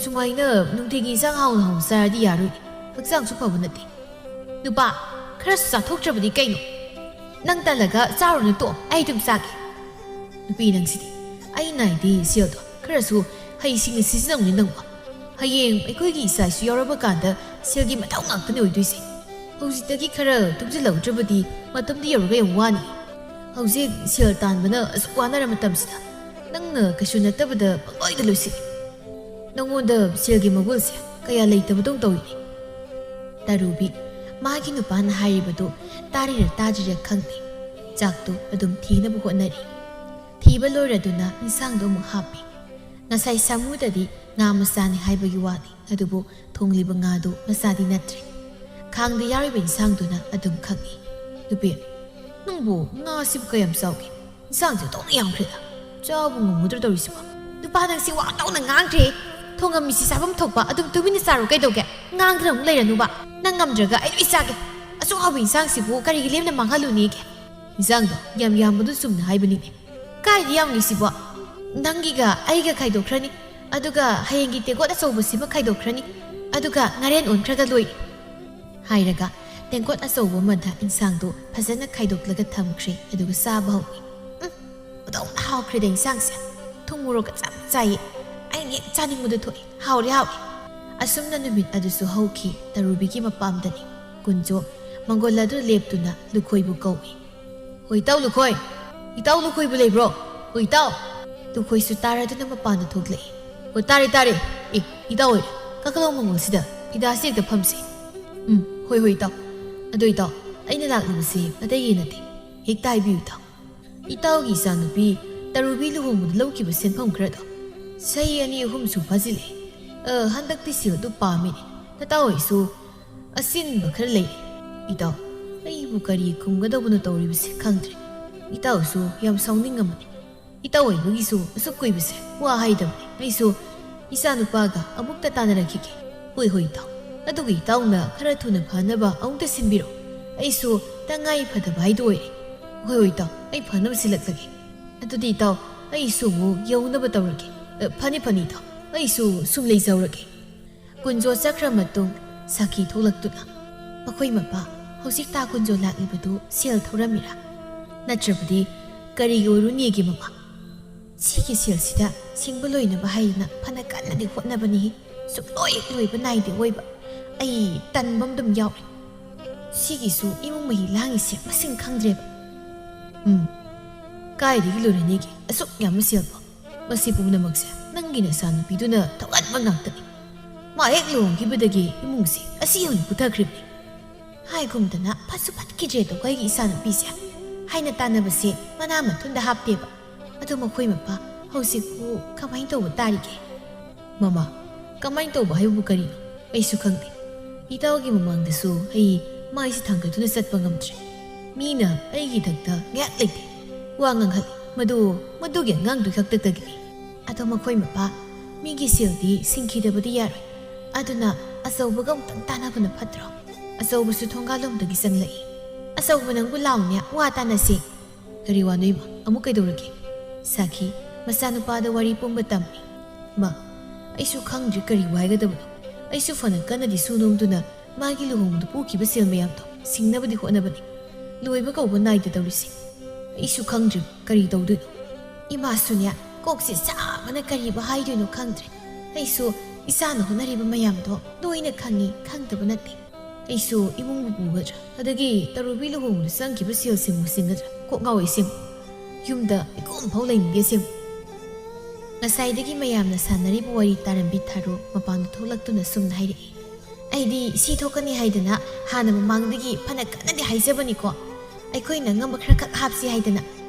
ꯁꯨꯃꯥꯏꯅ ꯅꯨꯡꯇꯤꯒꯤ ꯏꯟꯁꯥꯡ ꯍꯥꯎꯅ ꯍꯥꯎꯅ ꯆꯥꯔꯗꯤ ꯌꯥꯔꯣꯏꯅꯦ, ꯍꯛꯆꯥꯡꯁꯨ ꯐꯕ ꯅꯠꯇꯦ꯫ ꯅꯨꯄꯥ, ꯈꯔꯁꯨ ꯆꯥꯊꯣꯛꯇ꯭ꯔꯕꯗꯤ ꯀꯩꯅꯣ? ꯅꯪ ꯇꯜꯂꯒ ꯆꯥꯔꯨꯅꯨ ꯇꯣꯛꯑꯣ, ꯑꯩ ꯑꯗꯨꯝ ꯆꯥꯒꯦ꯫ ꯅꯨꯄꯤ ꯅꯪꯁꯤꯗꯤ, ꯑꯩꯅ ꯍꯥꯏꯗꯤ ꯁꯦꯜꯗꯣ ꯈꯔꯁꯨ ꯍꯩꯁꯤꯡꯅ ꯁꯤꯖꯤꯟꯅꯧꯅꯦ ꯅꯪꯕꯣ꯫ ꯍꯌꯦꯡ ꯑꯩꯈꯣꯏꯒꯤ ꯏꯆꯥ ꯏꯁꯨ ꯌꯥꯎꯔꯕ ꯀꯥꯟꯗ ꯁꯦꯜꯒꯤ ꯃꯊꯧ ꯉꯥꯛꯇꯅꯦ ꯑꯣꯏꯗꯣꯏꯁꯦ꯫ ꯍꯧꯖꯤꯛꯇꯒꯤ ꯈꯔ ꯇꯨꯡꯁꯤꯜꯍꯧꯗ꯭ꯔꯕꯗꯤ ꯃꯇꯝꯗꯨ ꯌꯧꯔꯒ ꯌꯥꯝ ꯋꯥꯅꯤ꯫ ꯍꯧꯖꯤꯛ ꯁꯦꯜ ꯇꯥꯟꯕꯅ ꯑꯁꯨꯛ ꯋꯥꯅꯔ ꯃꯇꯝꯁꯤꯗ ꯅꯪꯅ ꯀꯩꯁꯨ ꯅꯠꯇꯕꯗ ꯄꯪꯂꯣꯏꯗ ꯂꯣꯏꯁꯤꯜꯂꯤ꯫ ꯅꯪꯉꯣꯟꯗ ꯁꯦꯜꯒꯤ ꯃꯒꯨꯜꯁꯦ ꯀꯌꯥ ꯂꯩꯇꯕꯗꯧ ꯇꯧꯏꯅꯦ꯫ ꯇꯔꯨꯕꯤ, ꯃꯥꯒꯤ ꯅꯨꯄꯥꯅ ꯍꯥꯏꯔꯤꯕꯗꯨ ꯇꯥꯔꯤꯔ ꯇꯥꯗ꯭ꯔꯤꯔ ꯈꯪꯗꯦ, ꯆꯥꯛꯇꯨ ꯑꯗꯨꯝ ꯊꯤꯅꯕ ꯍꯣꯠꯅꯔꯤ꯫ ꯊꯤꯕ ꯂꯣꯏꯔꯗꯨꯅ ꯏꯟꯁꯥꯡꯗꯣ ꯑꯃꯨꯛ ꯍꯥꯞꯄꯤ꯫ ꯉꯁꯥꯏ ꯁꯥꯃꯨꯗꯗꯤ ꯉꯥ ꯃꯆꯥꯅꯤ ꯍꯥꯏꯕꯒꯤ ꯋꯥꯅꯤ, ꯑꯗꯨꯕꯨ ꯊꯣꯡꯂꯤꯕ ꯉꯥꯗꯨ ꯃꯆꯥꯗꯤ ꯅꯠꯇ꯭ꯔꯦ꯫ ꯈꯥꯡꯗ ꯌꯥꯎꯔꯤꯕ ꯏꯟꯁꯥꯡꯗꯨꯅ ꯑꯗꯨꯝ ꯈꯪꯏ꯫ ꯅꯨꯄꯤ, ꯅꯪꯕꯨ ꯉꯥꯁꯤꯕꯨ ꯀꯌꯥꯝ ꯆꯥꯎꯒꯦ? ꯏꯟꯁꯥꯡꯁꯦ ꯑꯣꯟꯊꯣꯛꯅ ꯌꯥꯝꯈ꯭ꯔꯦꯗ꯫ ꯆꯥꯕ ꯉꯝꯒꯗ꯭ꯔꯥ ꯇꯧꯔꯤꯁꯤꯕꯣ? ꯅꯨꯄꯥ ꯅꯪꯁꯤ ꯋꯥ ꯑꯣꯟꯊꯣꯛꯅ ꯉꯥꯡꯈ꯭ꯔꯦ꯫ ꯊꯣꯡꯉꯝꯃꯤꯁꯤ ꯆꯥꯐꯝ ꯊꯣꯛꯄ ꯑꯗꯨꯝ ꯇꯨꯃꯤꯟꯅ ꯆꯥꯔꯣ ꯀꯩꯗꯧꯒꯦ? ꯉꯥꯡꯗꯅ ꯑꯃꯨꯛ ꯂꯩꯔꯅꯨꯕ꯫ ꯅꯪ ꯉꯝꯗ꯭ꯔꯒ ꯑꯩ ꯂꯣꯏ ꯆꯥꯒꯦ꯫ ꯑꯁꯨꯛ ꯍꯥꯎꯕ ꯏꯟꯁꯥꯡꯁꯤꯕꯨ ꯀꯔꯤꯒꯤ ꯂꯦꯝꯅ ꯃꯥꯡꯍꯜꯂꯨꯅꯤꯒꯦ? ꯏꯟꯁꯥꯡꯗꯣ ꯌꯥꯝ ꯌꯥꯝꯕꯗꯨ ꯆꯨꯝꯅ ꯍꯥꯏꯕꯅꯤꯅꯦ꯫ ꯀꯥꯏꯗ ꯌꯥꯝꯂꯤꯁꯤꯕꯣ? ꯅꯪꯒꯤꯒ ꯑꯩꯒ ꯈꯥꯏꯗꯣꯛꯈ꯭ꯔꯅꯤ, ꯑꯗꯨꯒ ꯍꯌꯦꯡꯒꯤ ꯇꯦꯡꯀꯣꯠ ꯑꯆꯧꯕꯁꯤꯃ ꯈꯥꯏꯗꯣꯛꯈ꯭ꯔꯅꯤ, ꯑꯗꯨꯒ ꯉꯥꯔꯦꯟ ꯑꯣꯟꯈ꯭ꯔꯒ ꯂꯣꯏꯔꯦ꯫ ꯍꯥꯏꯔꯒ ꯇꯦꯡꯀꯣꯠ ꯑꯆꯧꯕ ꯑꯃꯗ ꯏꯟꯁꯥꯡꯗꯨ ꯐꯖꯅ ꯈꯥꯏꯗꯣꯛꯂꯒ ꯊꯝꯈ꯭ꯔꯦ, ꯑꯗꯨꯒ ꯆꯥꯕ ꯍꯧꯏ꯫ ꯎꯝ, ꯑꯣꯟꯊꯣꯛꯅ ꯍꯥꯎꯈ꯭ꯔꯦꯗ ꯏꯟꯁꯥꯡꯁꯦ꯫ ꯊꯨꯝ ꯃꯣꯔꯣꯛꯀ ꯆꯞ ꯆꯥꯏꯌꯦ꯫ ꯑꯩꯅ ꯍꯦꯛ ꯆꯥꯅꯤꯡꯕꯗꯨ ꯊꯣꯛꯑꯦ꯫ ꯍꯥꯎꯔꯦ, ꯍꯥꯎꯔꯦ꯫ ꯑꯁꯨꯝꯅ ꯅꯨꯃꯤꯠ ꯑꯗꯨꯁꯨ ꯍꯧꯈꯤ꯫ ꯇꯔꯨꯕꯤꯒꯤ ꯃꯄꯥꯝꯗꯅꯤ꯫ ꯀꯨꯟꯖꯣ ꯃꯪꯒꯣꯜ ꯑꯗꯨ ꯂꯦꯞꯇꯨꯅ ꯂꯨꯈꯣꯏꯕꯨ ꯀꯧꯏ꯫ "ꯍꯣ ꯏꯇꯥꯎ ꯂꯨꯈꯣꯏ! ꯏꯇꯥꯎ ꯂꯨꯈꯣꯏꯕꯨ ꯂꯩꯕ꯭ꯔꯣ? ꯍꯣ ꯏꯇꯥꯎ!" ꯂꯨꯈꯣꯏꯁꯨ ꯇꯥꯔꯗꯨꯅ ꯃꯄꯥꯟꯗ ꯊꯣꯛꯂꯛꯏ꯫ "ꯍꯣ ꯇꯥꯔꯦ, ꯇꯥꯔꯦ꯫ ꯑꯦ ꯏꯇꯥꯎ ꯍꯣꯏ, ꯀꯥꯈꯠꯂꯛꯑꯣ ꯃꯪꯒꯣꯜꯁꯤꯗ, ꯐꯤꯗꯥꯁꯤ ꯍꯦꯛꯇ ꯐꯝꯁꯤ꯫" "ꯎꯝ, ꯍꯣꯏ, ꯍꯣꯏ ꯏꯇꯥꯎ꯫ ꯑꯗꯣ ꯏꯇꯥꯎ, ꯑꯩꯅ ꯂꯥꯛꯂꯤꯕꯁꯤ ꯑꯇꯩꯒꯤ ꯅꯠꯇꯦ, ꯍꯦꯛꯇ ꯍꯥꯏꯕꯤꯌꯨ ꯏꯇꯥꯎ꯫ ꯏꯇꯥꯎꯒꯤ ꯏꯆꯥꯅꯨꯄꯤ ꯇꯔꯨꯕꯤ ꯂꯨꯍꯣꯡꯕꯗ ꯂꯧꯈꯤꯕ ꯁꯦꯟꯐꯝ ꯈꯔꯗꯣ ꯆꯍꯤ ꯑꯅꯤ ꯑꯍꯨꯝꯁꯨ ꯐꯥꯖꯤꯜꯂꯛꯑꯦ꯫ ꯑ, ꯍꯟꯗꯛꯇꯤ ꯁꯦꯜꯗꯨ ꯄꯥꯝꯃꯤꯅꯦ꯫ ꯅꯇꯥꯎ ꯍꯣꯏꯁꯨ ꯑꯆꯤꯟꯕ ꯈꯔ ꯂꯩꯔꯦ꯫ ꯏꯇꯥꯎ, ꯑꯩꯕꯨ ꯀꯔꯤ ꯈꯨꯝꯒꯗꯧꯕꯅꯣ ꯇꯧꯔꯤꯕꯁꯦ ꯈꯪꯗ꯭ꯔꯦ꯫ ꯏꯇꯥꯎꯁꯨ ꯌꯥꯝ ꯁꯥꯎꯅꯤꯡꯉꯝꯃꯅꯤ꯫ ꯏꯇꯥꯎ ꯑꯣꯏꯕꯒꯤꯁꯨ ꯑꯁꯨꯛ ꯀꯨꯏꯕꯁꯦ ꯋꯥ ꯍꯥꯏꯗꯕꯅꯦ꯫ ꯑꯩꯁꯨ ꯏꯆꯥ ꯅꯨꯄꯥꯒ ꯑꯃꯨꯛꯇ ꯇꯥꯟꯅꯔꯛꯈꯤꯒꯦ꯫ ꯍꯣꯏ, ꯍꯣꯏ, ꯏꯇꯥꯎ꯫ ꯑꯗꯨꯒ ꯏꯇꯥꯎꯅ ꯈꯔ ꯊꯨꯅ ꯐꯅꯕ ꯑꯃꯨꯛꯇ ꯁꯤꯟꯕꯤꯔꯣ꯫ ꯑꯩꯁꯨ ꯇꯉꯥꯏ ꯐꯗꯕ ꯍꯥꯏꯗꯣ ꯑꯣꯏꯔꯦ꯫ ꯍꯣꯏ, ꯍꯣꯏ, ꯏꯇꯥꯎ꯫ ꯑꯩ ꯐꯅꯕ ꯁꯤꯜꯂꯛꯂꯒꯦ꯫ ꯑꯗꯨꯗꯤ ꯏꯇꯥꯎ, ꯑꯩꯁꯨ ꯑꯃꯨꯛ ꯌꯧꯅꯕ ꯇꯧꯔꯒꯦ꯫ ꯑ, ꯐꯅꯤ, ꯐꯅꯤ, ꯏꯇꯥꯎ꯫ ꯑꯩꯁꯨ ꯁꯨꯝ ꯂꯩꯖꯍꯧꯔꯒꯦ꯫ ꯀꯨꯟꯖꯣ ꯆꯠꯈ꯭ꯔ ꯃꯇꯨꯡ ꯁꯥꯈꯤ ꯊꯣꯛꯂꯛꯇꯨꯅ, "ꯃꯈꯣꯏ ꯃꯄꯥ, ꯍꯧꯖꯤꯛ ꯇꯥ ꯀꯨꯟꯖꯣ ꯂꯥꯛꯂꯤꯕꯗꯨ ꯁꯦꯜ ꯊꯧꯔꯝꯃꯤꯔꯥ? ꯅꯠꯇ꯭ꯔꯕꯗꯤ ꯀꯔꯤꯒꯤ ꯑꯣꯏꯔꯨꯅꯤꯒꯦ ꯃꯃꯥ? ꯁꯤꯒꯤ ꯁꯦꯜꯁꯤꯗ ꯁꯤꯡꯕ ꯂꯣꯏꯅꯕ ꯍꯥꯏꯗꯅ ꯐꯅ ꯀꯟꯅꯗꯤ ꯍꯣꯠꯅꯕꯅꯤ꯫ ꯁꯨꯡꯂꯣꯏ ꯂꯣꯏꯕ ꯅꯥꯏꯗꯦ ꯑꯣꯏꯕ꯫ ꯑꯩ ꯇꯟꯕ ꯑꯗꯨꯝ ꯌꯥꯎꯔꯦ꯫ ꯁꯤꯒꯤꯁꯨ ꯏꯃꯨꯡ ꯃꯍꯤ ꯂꯥꯡꯉꯤꯁꯦ ꯃꯁꯤꯡ ꯈꯪꯗ꯭ꯔꯦꯕ꯫ ꯎꯝ, ꯀꯥꯏꯗꯒꯤ ꯂꯣꯏꯔꯅꯤꯒꯦ ꯑꯁꯨꯛ ꯌꯥꯝꯕ ꯁꯦꯜꯕꯣ? ꯃꯁꯤ ꯄꯨꯝꯅꯃꯛꯁꯦ ꯅꯪꯒꯤ ꯅꯆꯥꯅꯨꯄꯤꯗꯨꯅ ꯊꯧꯒꯠꯄ ꯉꯥꯛꯇꯅꯤ꯫ ꯃꯥ ꯍꯦꯛ ꯂꯨꯍꯣꯡꯈꯤꯕꯗꯒꯤ ꯏꯃꯨꯡꯁꯦ ꯑꯁꯤ ꯌꯧꯅ ꯄꯨꯊꯈ꯭ꯔꯤꯕꯅꯤ꯫ ꯍꯥꯏꯒꯨꯝꯗꯅ ꯐꯠꯁꯨ ꯐꯠꯈꯤꯗ꯭ꯔꯦꯗꯣ ꯑꯩꯒꯤ ꯏꯆꯥꯅꯨꯄꯤꯁꯦ ꯍꯥꯏꯅ ꯇꯥꯟꯅꯕꯁꯦ ꯃꯅꯥ ꯃꯊꯨꯟꯗ ꯍꯥꯞꯇꯦꯕ꯫ ꯑꯗꯣ ꯃꯈꯣꯏ ꯃꯄꯥ ꯍꯧꯖꯤꯛꯄꯨ ꯀꯃꯥꯏꯅ ꯇꯧꯕ ꯇꯥꯔꯤꯒꯦ?" "ꯃꯃꯥ, ꯀꯃꯥꯏꯅ ꯇꯧꯕ ꯍꯥꯏꯕꯕꯨ ꯀꯔꯤꯅꯣ? ꯑꯩꯁꯨ ꯈꯪꯗꯦ꯫ ꯏꯇꯥꯎꯒꯤ ꯃꯃꯥꯡꯗꯁꯨ ꯑꯩ ꯃꯥꯏꯁꯦ ꯊꯥꯡꯒꯠꯇꯨꯅ ꯆꯠꯄ ꯉꯝꯗ꯭ꯔꯦ꯫ ꯃꯤꯅ ꯑꯩꯒꯤ ꯏꯊꯛꯇ ꯉꯥꯏꯍꯥꯛ ꯂꯩꯇꯦ ꯋꯥ ꯉꯥꯡꯍꯜꯂꯤ꯫ ꯃꯗꯨ, ꯃꯗꯨꯒꯤ ꯑꯉꯥꯡꯗꯨ ꯈꯛꯇꯗꯒꯤꯅꯤ꯫ ꯑꯗꯣ ꯃꯈꯣꯏ ꯃꯄꯥ, ꯃꯤꯒꯤ ꯁꯦꯜꯗꯤ ꯁꯤꯡꯈꯤꯗꯕꯗꯤ ꯌꯥꯔꯣꯏ꯫ ꯑꯗꯨꯅ ꯑꯆꯧꯕꯒ ꯑꯃꯨꯛꯇꯪ ꯇꯥꯟꯅꯕꯅ ꯐꯠꯇ꯭ꯔꯣ? ꯑꯆꯧꯕꯁꯨ ꯊꯣꯡꯒꯥꯜꯂꯣꯝꯗꯒꯤ ꯆꯪꯂꯛꯏ꯫ "ꯑꯆꯧꯕ ꯅꯪꯕꯨ ꯂꯥꯎꯅꯦ, ꯋꯥ ꯇꯥꯟꯅꯁꯤ꯫" "ꯀꯔꯤ ꯋꯥꯅꯣ ꯏꯃꯥ? ꯑꯃꯨꯛ ꯀꯩꯗꯧꯔꯒꯦ?" ꯁꯥꯈꯤ ꯃꯆꯥꯅꯨꯄꯥꯗ ꯋꯥꯔꯤ ꯄꯨꯝꯕ ꯇꯝꯃꯤ꯫ "ꯃꯥ, ꯑꯩꯁꯨ ꯈꯪꯗ꯭ꯔꯤ ꯀꯔꯤ ꯋꯥꯏꯒꯗꯕꯅꯣ꯫ ꯑꯩꯁꯨ ꯐꯅ ꯀꯟꯅꯗꯤ ꯁꯨ ꯅꯣꯝꯗꯨꯅ ꯃꯥꯒꯤ ꯂꯨꯍꯣꯡꯕꯗ ꯄꯨꯈꯤꯕ ꯁꯦꯜ ꯃꯌꯥꯝꯗꯣ ꯁꯤꯡꯅꯕꯗꯤ ꯍꯣꯠꯅꯕꯅꯤ꯫ ꯂꯣꯏꯕ ꯀꯧꯕ ꯅꯥꯏꯗ ꯇꯧꯔꯤꯁꯦ꯫ ꯑꯩꯁꯨ ꯈꯪꯗ꯭ꯔꯤ ꯀꯔꯤ ꯇꯧꯗꯣꯏꯅꯣ꯫" ꯏꯃꯥꯁꯨꯅꯦ, ꯀꯣꯛꯁꯦ ꯆꯥꯕꯅ ꯀꯔꯤꯕꯨ ꯍꯥꯏꯗꯣꯏꯅꯣ ꯈꯪꯗ꯭ꯔꯦ꯫ ꯑꯩꯁꯨ ꯏꯆꯥꯅ ꯍꯣꯠꯅꯔꯤꯕ ꯃꯌꯥꯝꯗꯣ ꯂꯣꯏꯅ ꯈꯪꯉꯤ, ꯈꯪꯗꯕ ꯅꯠꯇꯦ꯫ ꯑꯩꯁꯨ ꯏꯃꯨꯡꯕꯨ ꯄꯨꯒꯗ꯭ꯔꯥ? ꯑꯗꯒꯤ ꯇꯔꯨꯕꯤ ꯂꯨꯍꯣꯡꯕꯗ ꯆꯪꯈꯤꯕ ꯁꯦꯜꯁꯤꯡꯕꯨ ꯁꯤꯡꯒꯗ꯭ꯔꯥ? ꯀꯣꯛ ꯉꯥꯎꯋꯦ ꯑꯁꯦꯡꯕ꯫ ꯌꯨꯝꯗ ꯏꯀꯣꯝ ꯐꯥꯎ ꯂꯩꯅꯤꯡꯗꯦ ꯑꯁꯦꯡꯕ꯫ ꯉꯁꯥꯏꯗꯒꯤ ꯃꯌꯥꯝꯅ ꯁꯥꯟꯅꯔꯤꯕ ꯋꯥꯔꯤ ꯇꯥꯔꯝꯕꯤ ꯊꯥꯔꯨ ꯃꯄꯥꯟꯗ ꯊꯣꯛꯂꯛꯇꯨꯅ ꯁꯨꯝꯅ ꯍꯥꯏꯔꯛꯏ꯫ "ꯑꯩꯗꯤ ꯁꯤ ꯊꯣꯛꯀꯅꯤ ꯍꯥꯏꯗꯅ ꯍꯥꯟꯅ ꯃꯃꯥꯡꯗꯒꯤ ꯐꯅ ꯀꯟꯅꯗꯤ ꯍꯥꯏꯖꯕꯅꯤꯀꯣ꯫ ꯑꯩꯈꯣꯏꯅ ꯑꯉꯝꯕ ꯈꯔ ꯈꯛ ꯍꯥꯞꯁꯤ ꯍꯥꯏꯗꯅ꯫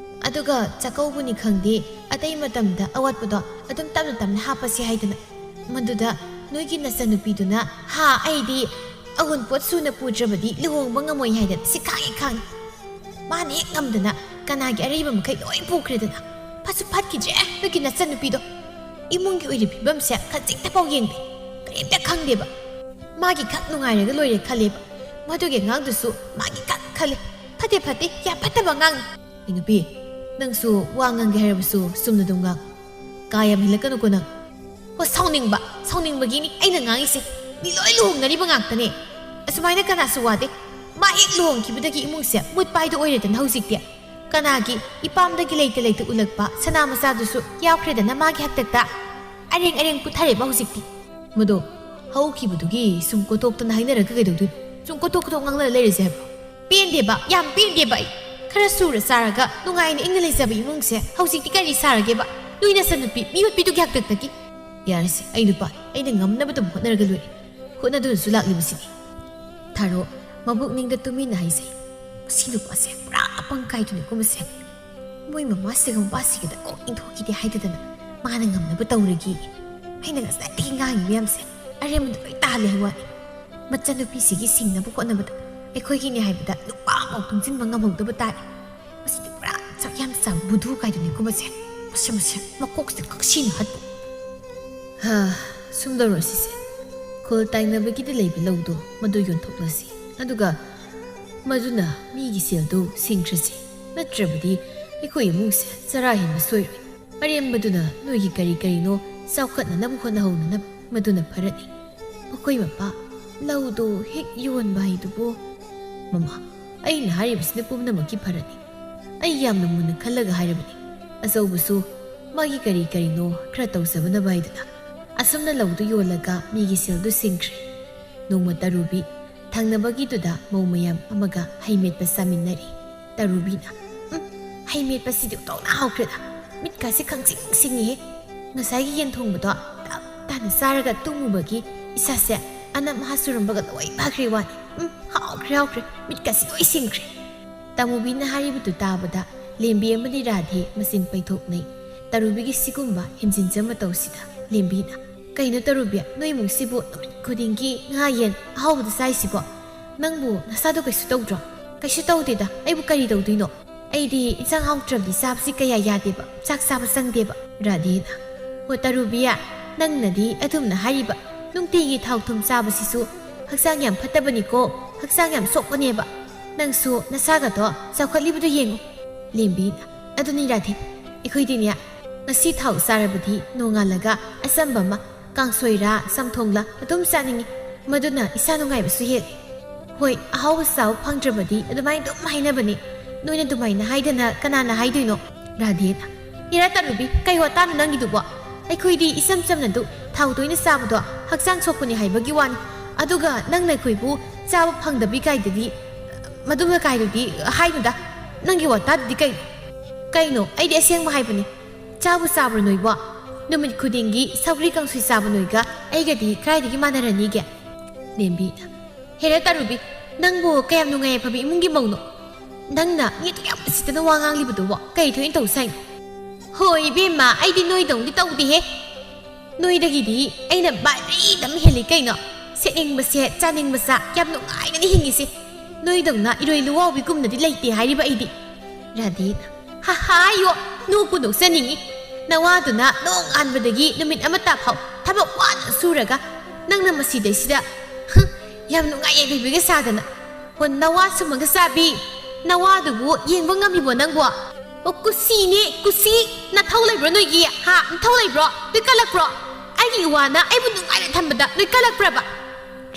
ꯑꯗꯨꯒ ꯆꯥꯛꯀꯧꯕꯅꯤ ꯈꯪꯗꯦ, ꯑꯇꯩ ꯃꯇꯝꯗ ꯑꯋꯥꯠꯄꯗꯣ ꯑꯗꯨꯝ ꯇꯞꯅ ꯇꯞꯅ ꯍꯥꯞꯄꯁꯤ ꯍꯥꯏꯗꯅ꯫ ꯃꯗꯨꯗ ꯅꯣꯏꯒꯤ ꯅꯆꯟꯅꯨꯄꯤꯗꯨꯅ, ꯍꯥ, ꯑꯩꯗꯤ ꯑꯎꯟꯄꯣꯠ ꯁꯨꯅ ꯄꯨꯗ꯭ꯔꯕꯗꯤ ꯂꯨꯍꯣꯡꯕ ꯉꯝꯃꯣꯏ ꯍꯥꯏꯗꯅ ꯁꯤ ꯈꯥꯡꯉꯤ ꯈꯥꯡꯉꯤ꯫ ꯃꯥꯅ ꯍꯦꯛ ꯉꯝꯗꯅ ꯀꯅꯥꯒꯤ ꯑꯔꯩꯕ ꯃꯈꯩ ꯂꯣꯏ ꯄꯨꯈ꯭ꯔꯦꯗꯅ꯫ ꯐꯠꯁꯨ ꯐꯠꯈꯤꯗ꯭ꯔꯦ ꯅꯣꯏꯒꯤ ꯅꯆꯟꯅꯨꯄꯤꯗꯣ꯫ ꯏꯃꯨꯡꯒꯤ ꯑꯣꯏꯔꯤꯕ ꯐꯤꯕꯝꯁꯦ ꯈꯖꯤꯛꯇꯐꯥꯎ ꯌꯦꯡꯗꯦ, ꯀꯔꯤꯝꯇ ꯈꯪꯗꯦꯕ꯫ ꯃꯥꯒꯤ ꯈꯛ ꯅꯨꯡꯉꯥꯏꯔꯒ ꯂꯣꯏꯔꯦ ꯈꯜꯂꯦꯕ꯫ ꯃꯗꯨꯒꯤ ꯑꯉꯥꯡꯗꯨꯁꯨ ꯃꯥꯒꯤ ꯈꯛ ꯈꯜꯂꯦ꯫ ꯐꯠꯇꯦ ꯐꯠꯇꯦ, ꯌꯥꯝ ꯐꯠꯇꯕ ꯑꯉꯥꯡꯅꯤ꯫ ꯑꯩ ꯅꯨꯄꯤ, ꯅꯪꯁꯨ ꯋꯥ ꯉꯥꯡꯒꯦ ꯍꯥꯏꯔꯕꯁꯨ ꯆꯨꯝꯅ ꯑꯗꯨꯝ ꯉꯥꯡ꯫ ꯀꯥ ꯌꯥꯝ ꯍꯦꯜꯂꯛꯀꯅꯨꯀꯣ ꯅꯪ꯫ ꯍꯣ, ꯁꯥꯎꯅꯤꯡꯕ, ꯁꯥꯎꯅꯤꯡꯕꯒꯤꯅꯤ ꯑꯩꯅ ꯉꯥꯡꯉꯤꯁꯦ꯫ ꯃꯤ ꯂꯣꯏ ꯂꯨꯍꯣꯡꯅꯔꯤꯕ ꯉꯥꯛꯇꯅꯦ꯫ ꯑꯁꯨꯃꯥꯏꯅ ꯀꯅꯥꯁꯨ ꯋꯥꯗꯦ꯫ ꯃꯥ ꯍꯦꯛ ꯂꯨꯍꯣꯡꯈꯤꯕꯗꯒꯤ ꯏꯃꯨꯡꯁꯦ ꯃꯨꯠ ꯄꯥꯏꯗ ꯑꯣꯏꯔꯦꯗꯅ ꯍꯧꯖꯤꯛꯇꯤ꯫ ꯀꯅꯥꯒꯤ ꯏꯄꯥꯝꯗꯒꯤ ꯂꯩꯇ ꯂꯩꯇ ꯎꯠꯂꯛꯄ ꯁꯅꯥ ꯃꯆꯥꯗꯨꯁꯨ ꯌꯥꯎꯈ꯭ꯔꯦꯗꯅ ꯃꯥꯒꯤ ꯍꯥꯛꯇꯛꯇ꯫ ꯑꯔꯦꯡ ꯑꯔꯦꯡ ꯄꯨꯊꯔꯦꯕ ꯍꯧꯖꯤꯛꯇꯤ꯫ ꯃꯗꯣ ꯍꯧꯈꯤꯕꯗꯨꯒꯤ ꯁꯨꯝ ꯀꯣꯠꯊꯣꯛꯇꯅ ꯍꯥꯏꯅꯔꯒ ꯀꯩꯗꯧꯗꯣꯏꯅꯣ? ꯁꯨꯝ ꯀꯣꯠꯊꯣꯛ ꯀꯣꯠꯊꯣꯛ ꯉꯥꯡꯅꯔ ꯂꯩꯔꯁꯦ ꯍꯥꯏꯕ꯭ꯔꯣ? ꯄꯦꯟꯗꯦꯕ, ꯌꯥꯝ ꯄꯦꯟꯗꯦꯕ ꯑꯩ꯫ ꯈꯔ ꯁꯨꯔ ꯆꯥꯔꯒ ꯅꯨꯡꯉꯥꯏꯅ ꯏꯪꯅ ꯂꯩꯖꯕ ꯏꯃꯨꯡꯁꯦ ꯍꯧꯖꯤꯛꯇꯤ ꯀꯔꯤ ꯁꯥꯔꯒꯦꯕ? ꯅꯣꯏ ꯅꯆꯟꯅꯨꯄꯤ ꯃꯤꯑꯣꯠꯄꯤꯗꯨꯒꯤ ꯍꯥꯛꯇꯛꯇꯒꯤ꯫ ꯌꯥꯔꯦꯁꯦ, ꯑꯩ ꯅꯨꯄꯥ, ꯑꯩꯅ ꯉꯝꯅꯕ ꯑꯗꯨꯝ ꯍꯣꯠꯅꯔꯒ ꯂꯣꯏꯔꯦ꯫ ꯍꯣꯠꯅꯗꯨꯅꯁꯨ ꯂꯥꯛꯂꯤꯕꯁꯤꯅꯤ꯫ ꯊꯥꯔꯣ, ꯃꯕꯨꯛꯅꯤꯡꯗ ꯇꯨꯃꯤꯟꯅ ꯍꯥꯏꯖꯩ, "ꯃꯁꯤ ꯅꯨꯄꯥꯁꯦ ꯄꯨꯔꯥ ꯑꯄꯪ ꯀꯥꯏꯗꯨꯅꯤꯀꯣ ꯃꯁꯦ꯫ ꯃꯣꯏ ꯃꯃꯥꯁꯤꯒ ꯃꯄꯥꯁꯤꯒꯗ ꯀꯣꯛ ꯏꯟꯊꯣꯛꯈꯤꯗꯦ ꯍꯥꯏꯗꯗꯅ ꯃꯥꯅ ꯉꯝꯅꯕ ꯇꯧꯔꯒꯦ꯫ ꯑꯩꯅ ꯉꯁꯥꯏꯗꯒꯤ ꯉꯥꯡꯉꯤ ꯃꯌꯥꯝꯁꯦ ꯑꯔꯦꯝꯕꯗ ꯂꯣꯏ ꯇꯥꯍꯜꯂꯦ ꯍꯥꯏ ꯋꯥꯅꯤ꯫ ꯃꯆꯟꯅꯨꯄꯤꯁꯤꯒꯤ ꯁꯤꯡꯅꯕ ꯍꯣꯠꯅꯕꯗ ꯑꯩꯈꯣꯏꯒꯤꯅꯦ ꯍꯥꯏꯕꯗ ꯅꯨꯄꯥ ꯑꯃꯐꯥꯎ ꯇꯨꯡꯁꯤꯟꯕ ꯉꯝꯍꯧꯗꯕ ꯇꯥꯔꯦ꯫ ꯃꯁꯤꯗꯤ ꯄꯨꯔꯥ ꯆꯥꯛ ꯌꯥꯝ ꯆꯥꯕ ꯕꯨꯙꯨ ꯀꯥꯏꯗꯨꯅꯤꯀꯣ ꯃꯁꯦ꯫ ꯃꯁꯦ, ꯃꯁꯦ, ꯃꯀꯣꯛꯁꯦ ꯀꯛꯁꯤꯅ ꯍꯠꯄ"꯫ ꯍꯥ, ꯁꯨꯝ ꯂꯧꯔꯣ ꯁꯤꯁꯦ꯫ ꯈꯨꯜ ꯇꯥꯏꯅꯕꯒꯤꯗ ꯂꯩꯕ ꯂꯧꯗꯣ ꯃꯗꯨ ꯌꯣꯟꯊꯣꯛꯂꯁꯤ꯫ ꯑꯗꯨꯒ ꯃꯗꯨꯅ ꯃꯤꯒꯤ ꯁꯦꯜꯗꯨ ꯁꯤꯡꯈ꯭ꯔꯁꯤ꯫ ꯅꯠꯇ꯭ꯔꯕꯗꯤ ꯑꯩꯈꯣꯏ ꯏꯃꯨꯡꯁꯦ ꯆꯔꯥ ꯍꯦꯟꯕ ꯁꯣꯏꯔꯣꯏ꯫ ꯑꯔꯦꯝꯕꯗꯨꯅ ꯅꯣꯏꯒꯤ ꯀꯔꯤ ꯀꯔꯤꯅꯣ ꯆꯥꯎꯈꯠꯅꯅꯕ ꯍꯣꯠꯅꯍꯧꯅꯅꯕ ꯃꯗꯨꯅ ꯐꯔꯅꯤ꯫ ꯃꯈꯣꯏ ꯃꯄꯥ ꯂꯧꯗꯨ ꯍꯦꯛ ꯌꯣꯟꯕ ꯍꯥꯏꯗꯨꯕꯨ꯫ ꯃꯃꯥ, ꯑꯩꯅ ꯍꯥꯏꯔꯤꯕꯁꯤꯅ ꯄꯨꯝꯅꯃꯛꯀꯤ ꯐꯔꯅꯤ꯫ ꯑꯩ ꯌꯥꯝꯅ ꯃꯨꯟꯅ ꯈꯜꯂꯒ ꯍꯥꯏꯔꯕꯅꯤ꯫ ꯑꯆꯧꯕꯁꯨ ꯃꯥꯒꯤ ꯀꯔꯤ ꯀꯔꯤꯅꯣ ꯈꯔ ꯇꯧꯖꯕꯅꯕ ꯍꯥꯏꯗꯨꯅ꯫ ꯑꯁꯨꯝꯅ ꯂꯧꯗꯨ ꯌꯣꯜꯂꯒ ꯃꯤꯒꯤ ꯁꯦꯜꯗꯨ ꯁꯤꯡꯈ꯭ꯔꯦ꯫ ꯅꯣꯡꯃ ꯇꯔꯨꯕꯤ ꯊꯪꯅꯕꯒꯤꯗꯨꯗ ꯃꯧ ꯃꯌꯥꯝ ꯑꯃꯒ ꯍꯩ ꯃꯦꯠꯄ ꯆꯥꯃꯤꯟꯅꯔꯤ꯫ ꯇꯔꯨꯕꯤꯅ, "ꯎꯝ, ꯍꯩ ꯃꯦꯠꯄꯁꯤꯗꯤ ꯑꯣꯟꯊꯣꯛꯅ ꯍꯥꯎꯈ꯭ꯔꯦꯗ꯫ ꯃꯤꯠꯀꯥꯁꯦ ꯈꯪꯁꯤꯡ ꯁꯤꯡꯉꯤꯍꯦ꯫ ꯉꯁꯥꯏꯒꯤ ꯌꯦꯟ ꯊꯣꯡꯕꯗꯣ ꯇꯞ ꯇꯥꯅ ꯆꯥꯔꯒ ꯇꯨꯝꯃꯨꯕꯒꯤ ꯏꯁꯥꯁꯦ ꯑꯅꯝ ꯑꯍꯥ ꯆꯨꯔꯝꯕꯒ ꯂꯣꯏ ꯐꯈ꯭ꯔꯦ ꯋꯥꯅꯤ꯫ ꯎꯝ, ꯍꯥꯎꯈ꯭ꯔꯦ, ꯍꯥꯎꯈ꯭ꯔꯦ꯫ ꯃꯤꯠꯀꯥꯁꯦ ꯂꯣꯏ ꯁꯤꯡꯈ꯭ꯔꯦ"꯫ ꯇꯃꯨꯕꯤꯅ ꯍꯥꯏꯔꯤꯕꯗꯨ ꯇꯥꯕꯗ ꯂꯦꯝꯕꯤ ꯑꯃꯗꯤ ꯔꯥꯙꯦ ꯃꯆꯤꯟ ꯄꯩꯊꯣꯛꯅꯩ꯫ ꯇꯔꯨꯕꯤꯒꯤ ꯁꯤꯒꯨꯝꯕ ꯍꯦꯟꯖꯤꯟꯖ ꯃꯇꯧꯁꯤꯗ ꯂꯦꯝꯕꯤꯅ, "ꯀꯩꯅꯣ ꯇꯔꯨꯕꯤ, ꯅꯣꯏ ꯏꯃꯨꯡꯁꯤꯕꯨ ꯅꯨꯃꯤꯠ ꯈꯨꯗꯤꯡꯒꯤ ꯉꯥ ꯌꯦꯟ ꯑꯍꯥꯎꯕꯗ ꯆꯥꯏꯁꯤꯕꯣ? ꯅꯪꯕꯨ ꯅꯁꯥꯗꯣ ꯀꯩꯁꯨ ꯇꯧꯗ꯭ꯔꯣ?" "ꯀꯩꯁꯨ ꯇꯧꯗꯦꯗ, ꯑꯩꯕꯨ ꯀꯔꯤ ꯇꯧꯗꯣꯏꯅꯣ?" ꯑꯩꯗꯤ ꯏꯟꯁꯥꯡ ꯍꯥꯎꯇ꯭ꯔꯕꯗꯤ ꯆꯥꯕꯁꯤ ꯀꯌꯥ ꯌꯥꯗꯦꯕ, ꯆꯥꯛ ꯆꯥꯕ ꯆꯪꯗꯦꯕ꯫ ꯔꯥꯙꯦꯅ, "ꯍꯣ ꯇꯔꯨꯕꯤ, ꯅꯪꯅꯗꯤ ꯑꯗꯨꯝꯅ ꯍꯥꯏꯔꯤꯕ, ꯅꯨꯡꯇꯤꯒꯤ ꯊꯥꯎ ꯊꯨꯝ ꯆꯥꯕꯁꯤꯁꯨ ꯍꯛꯆꯥꯡ ꯌꯥꯝ ꯐꯠꯇꯕꯅꯤꯀꯣ, ꯍꯛꯆꯥꯡ ꯌꯥꯝ ꯁꯣꯛꯄꯅꯦꯕ꯫ ꯅꯪꯁꯨ ꯅꯁꯥꯒꯗꯣ ꯆꯥꯎꯈꯠꯂꯤꯕꯗꯣ ꯌꯦꯡꯉꯨ꯫" ꯂꯦꯝꯕꯤꯅ, "ꯑꯗꯨꯅꯤ ꯔꯥꯙꯦ, ꯑꯩꯈꯣꯏꯗꯤꯅꯦ, ꯉꯁꯤ ꯊꯥꯎ ꯆꯥꯔꯕꯗꯤ ꯅꯣꯡꯉꯥꯜꯂꯒ ꯑꯆꯝꯕ ꯑꯃ, ꯀꯥꯡꯁꯣꯏꯔꯥ ꯆꯝꯊꯣꯡꯂꯥ ꯑꯗꯨꯝ ꯆꯥꯅꯤꯡꯉꯤ꯫ ꯃꯗꯨꯅ ꯏꯁꯥ ꯅꯨꯡꯉꯥꯏꯕꯁꯨ ꯍꯦꯜꯂꯤ꯫ ꯍꯣꯏ, ꯑꯍꯥꯎꯕ ꯆꯥꯕ ꯐꯪꯗ꯭ꯔꯕꯗꯤ ꯑꯗꯨꯃꯥꯏꯅ ꯑꯗꯨꯝ ꯍꯥꯏꯅꯕꯅꯤ꯫ ꯅꯣꯏꯅ ꯑꯗꯨꯃꯥꯏꯅ ꯍꯥꯏꯗꯅ ꯀꯅꯥꯅ ꯍꯥꯏꯗꯣꯏꯅꯣ?" ꯔꯥꯙꯦꯅ, "ꯏꯔꯥ ꯇꯔꯨꯕꯤ, ꯀꯩ ꯋꯥꯇꯥꯅꯣ ꯅꯪꯒꯤꯗꯨꯕꯣ? ꯑꯩꯈꯣꯏꯗꯤ ꯏꯆꯝ ꯆꯝꯅ ꯑꯗꯨ ꯊꯥꯎ ꯇꯣꯏꯅ ꯆꯥꯕꯗꯣ ꯍꯛꯆꯥꯡ ꯁꯣꯛꯄꯅꯤ ꯍꯥꯏꯕꯒꯤ ꯋꯥꯅꯤ꯫ ꯑꯗꯨꯒ ꯅꯪꯅ ꯑꯩꯈꯣꯏꯕꯨ ꯆꯥꯕ ꯐꯪꯗꯕꯤ ꯀꯥꯏꯗꯗꯤ, ꯃꯗꯨꯃ ꯀꯥꯏꯗꯨꯗꯤ ꯍꯥꯏꯅꯨꯗ꯫ ꯅꯪꯒꯤ ꯋꯥꯇꯥꯗꯨꯗꯤ ꯀꯩꯅꯣ?" "ꯀꯩꯅꯣ? ꯑꯩꯗꯤ ꯑꯁꯦꯡꯕ ꯍꯥꯏꯕꯅꯤ꯫ ꯆꯥꯕꯨ ꯆꯥꯕ꯭ꯔꯣ ꯅꯣꯏꯕꯣ? ꯅꯨꯃꯤꯠ ꯈꯨꯗꯤꯡꯒꯤ ꯁꯧꯒ꯭ꯔꯤ ꯀꯥꯡꯁꯣꯏ ꯆꯥꯕ ꯅꯣꯏꯒ ꯑꯩꯒꯗꯤ ꯀꯗꯥꯏꯗꯒꯤ ꯃꯥꯟꯅꯔꯅꯤꯒꯦ?" ꯂꯦꯝꯕꯤꯅ, "ꯍꯦꯔꯥ ꯇꯔꯨꯕꯤ, ꯅꯪꯕꯨ ꯀꯌꯥꯝ ꯅꯨꯡꯉꯥꯏ ꯌꯥꯏꯐꯕ ꯏꯃꯨꯡꯒꯤ ꯃꯧꯅꯣ? ꯅꯪꯅ ꯃꯤ ꯑꯗꯨꯛ ꯌꯥꯝ ꯎꯁꯤꯠꯇꯅ ꯋꯥ ꯉꯥꯡꯂꯤꯕꯗꯨꯕꯣ ꯀꯩ ꯊꯣꯛꯏꯅ ꯇꯧ ꯁꯥꯏꯅꯣ?" "ꯍꯣꯏ ꯏꯕꯦꯝꯃ, ꯑꯩꯗꯤ ꯅꯣꯏꯗꯧꯅꯗꯤ ꯇꯧꯗꯦꯍꯦ꯫ ꯅꯣꯏꯗꯒꯤꯗꯤ ꯑꯩꯅ ꯚꯥꯔꯤꯗ ꯑꯃ ꯍꯦꯜꯂꯤ ꯀꯩꯅꯣ꯫ ꯁꯦꯠꯅꯤꯡꯕꯁꯦ, ꯆꯥꯅꯤꯡꯕꯁꯦ ꯌꯥꯝ ꯅꯨꯡꯉꯥꯏꯅꯅꯤ ꯍꯤꯡꯉꯤꯁꯦ꯫ ꯅꯣꯏꯗꯧꯅ ꯏꯔꯣꯏ ꯂꯨꯋꯥꯎꯕꯤꯒꯨꯝꯅꯗꯤ ꯂꯩꯇꯦ ꯍꯥꯏꯔꯤꯕ ꯑꯩꯗꯤ꯫" ꯔꯥꯙꯦꯅ, "ꯍꯥ ꯍꯥ, ꯌꯣ, ꯅꯣꯛꯄꯨ ꯅꯣꯛꯆꯅꯤꯡꯉꯤ꯫ ꯅꯋꯥꯗꯨꯅ ꯅꯣꯡꯉꯥꯟꯕꯗꯒꯤ ꯅꯨꯃꯤꯠ ꯑꯃꯠꯇ ꯐꯥꯎ ꯊꯕꯛ ꯋꯥꯅ ꯁꯨꯔꯒ ꯅꯪꯅ ꯃꯁꯤꯗꯩꯁꯤꯗ, ꯍ, ꯌꯥꯝ ꯅꯨꯡꯉꯥꯏ ꯌꯥꯏꯐꯕꯤꯒ ꯁꯥꯗꯅ꯫ ꯍꯣ ꯅꯋꯥ ꯁꯨꯝꯃꯒ ꯆꯥꯕꯤ, ꯅꯋꯥꯗꯨꯕꯨ ꯌꯦꯡꯕ ꯉꯝꯃꯤꯕꯣ ꯅꯪꯕꯣ? ꯑꯣ, ꯀꯨꯁꯤꯅꯦ, ꯀꯨꯁꯤ꯫ ꯅꯊꯧ ꯂꯩꯕ꯭ꯔꯣ ꯅꯣꯏꯒꯤ? ꯍꯥ? ꯅꯊꯧ ꯂꯩꯕ꯭ꯔꯣ? ꯅꯣꯏ ꯀꯜꯂꯛꯄ꯭ꯔꯣ? ꯑꯩꯒꯤ ꯏꯋꯥꯅ ꯑꯩꯕꯨ ꯅꯨꯡꯉꯥꯏꯅ ꯊꯝꯕꯗ ꯅꯣꯏ ꯀꯜꯂꯛꯄ꯭ꯔꯕ?"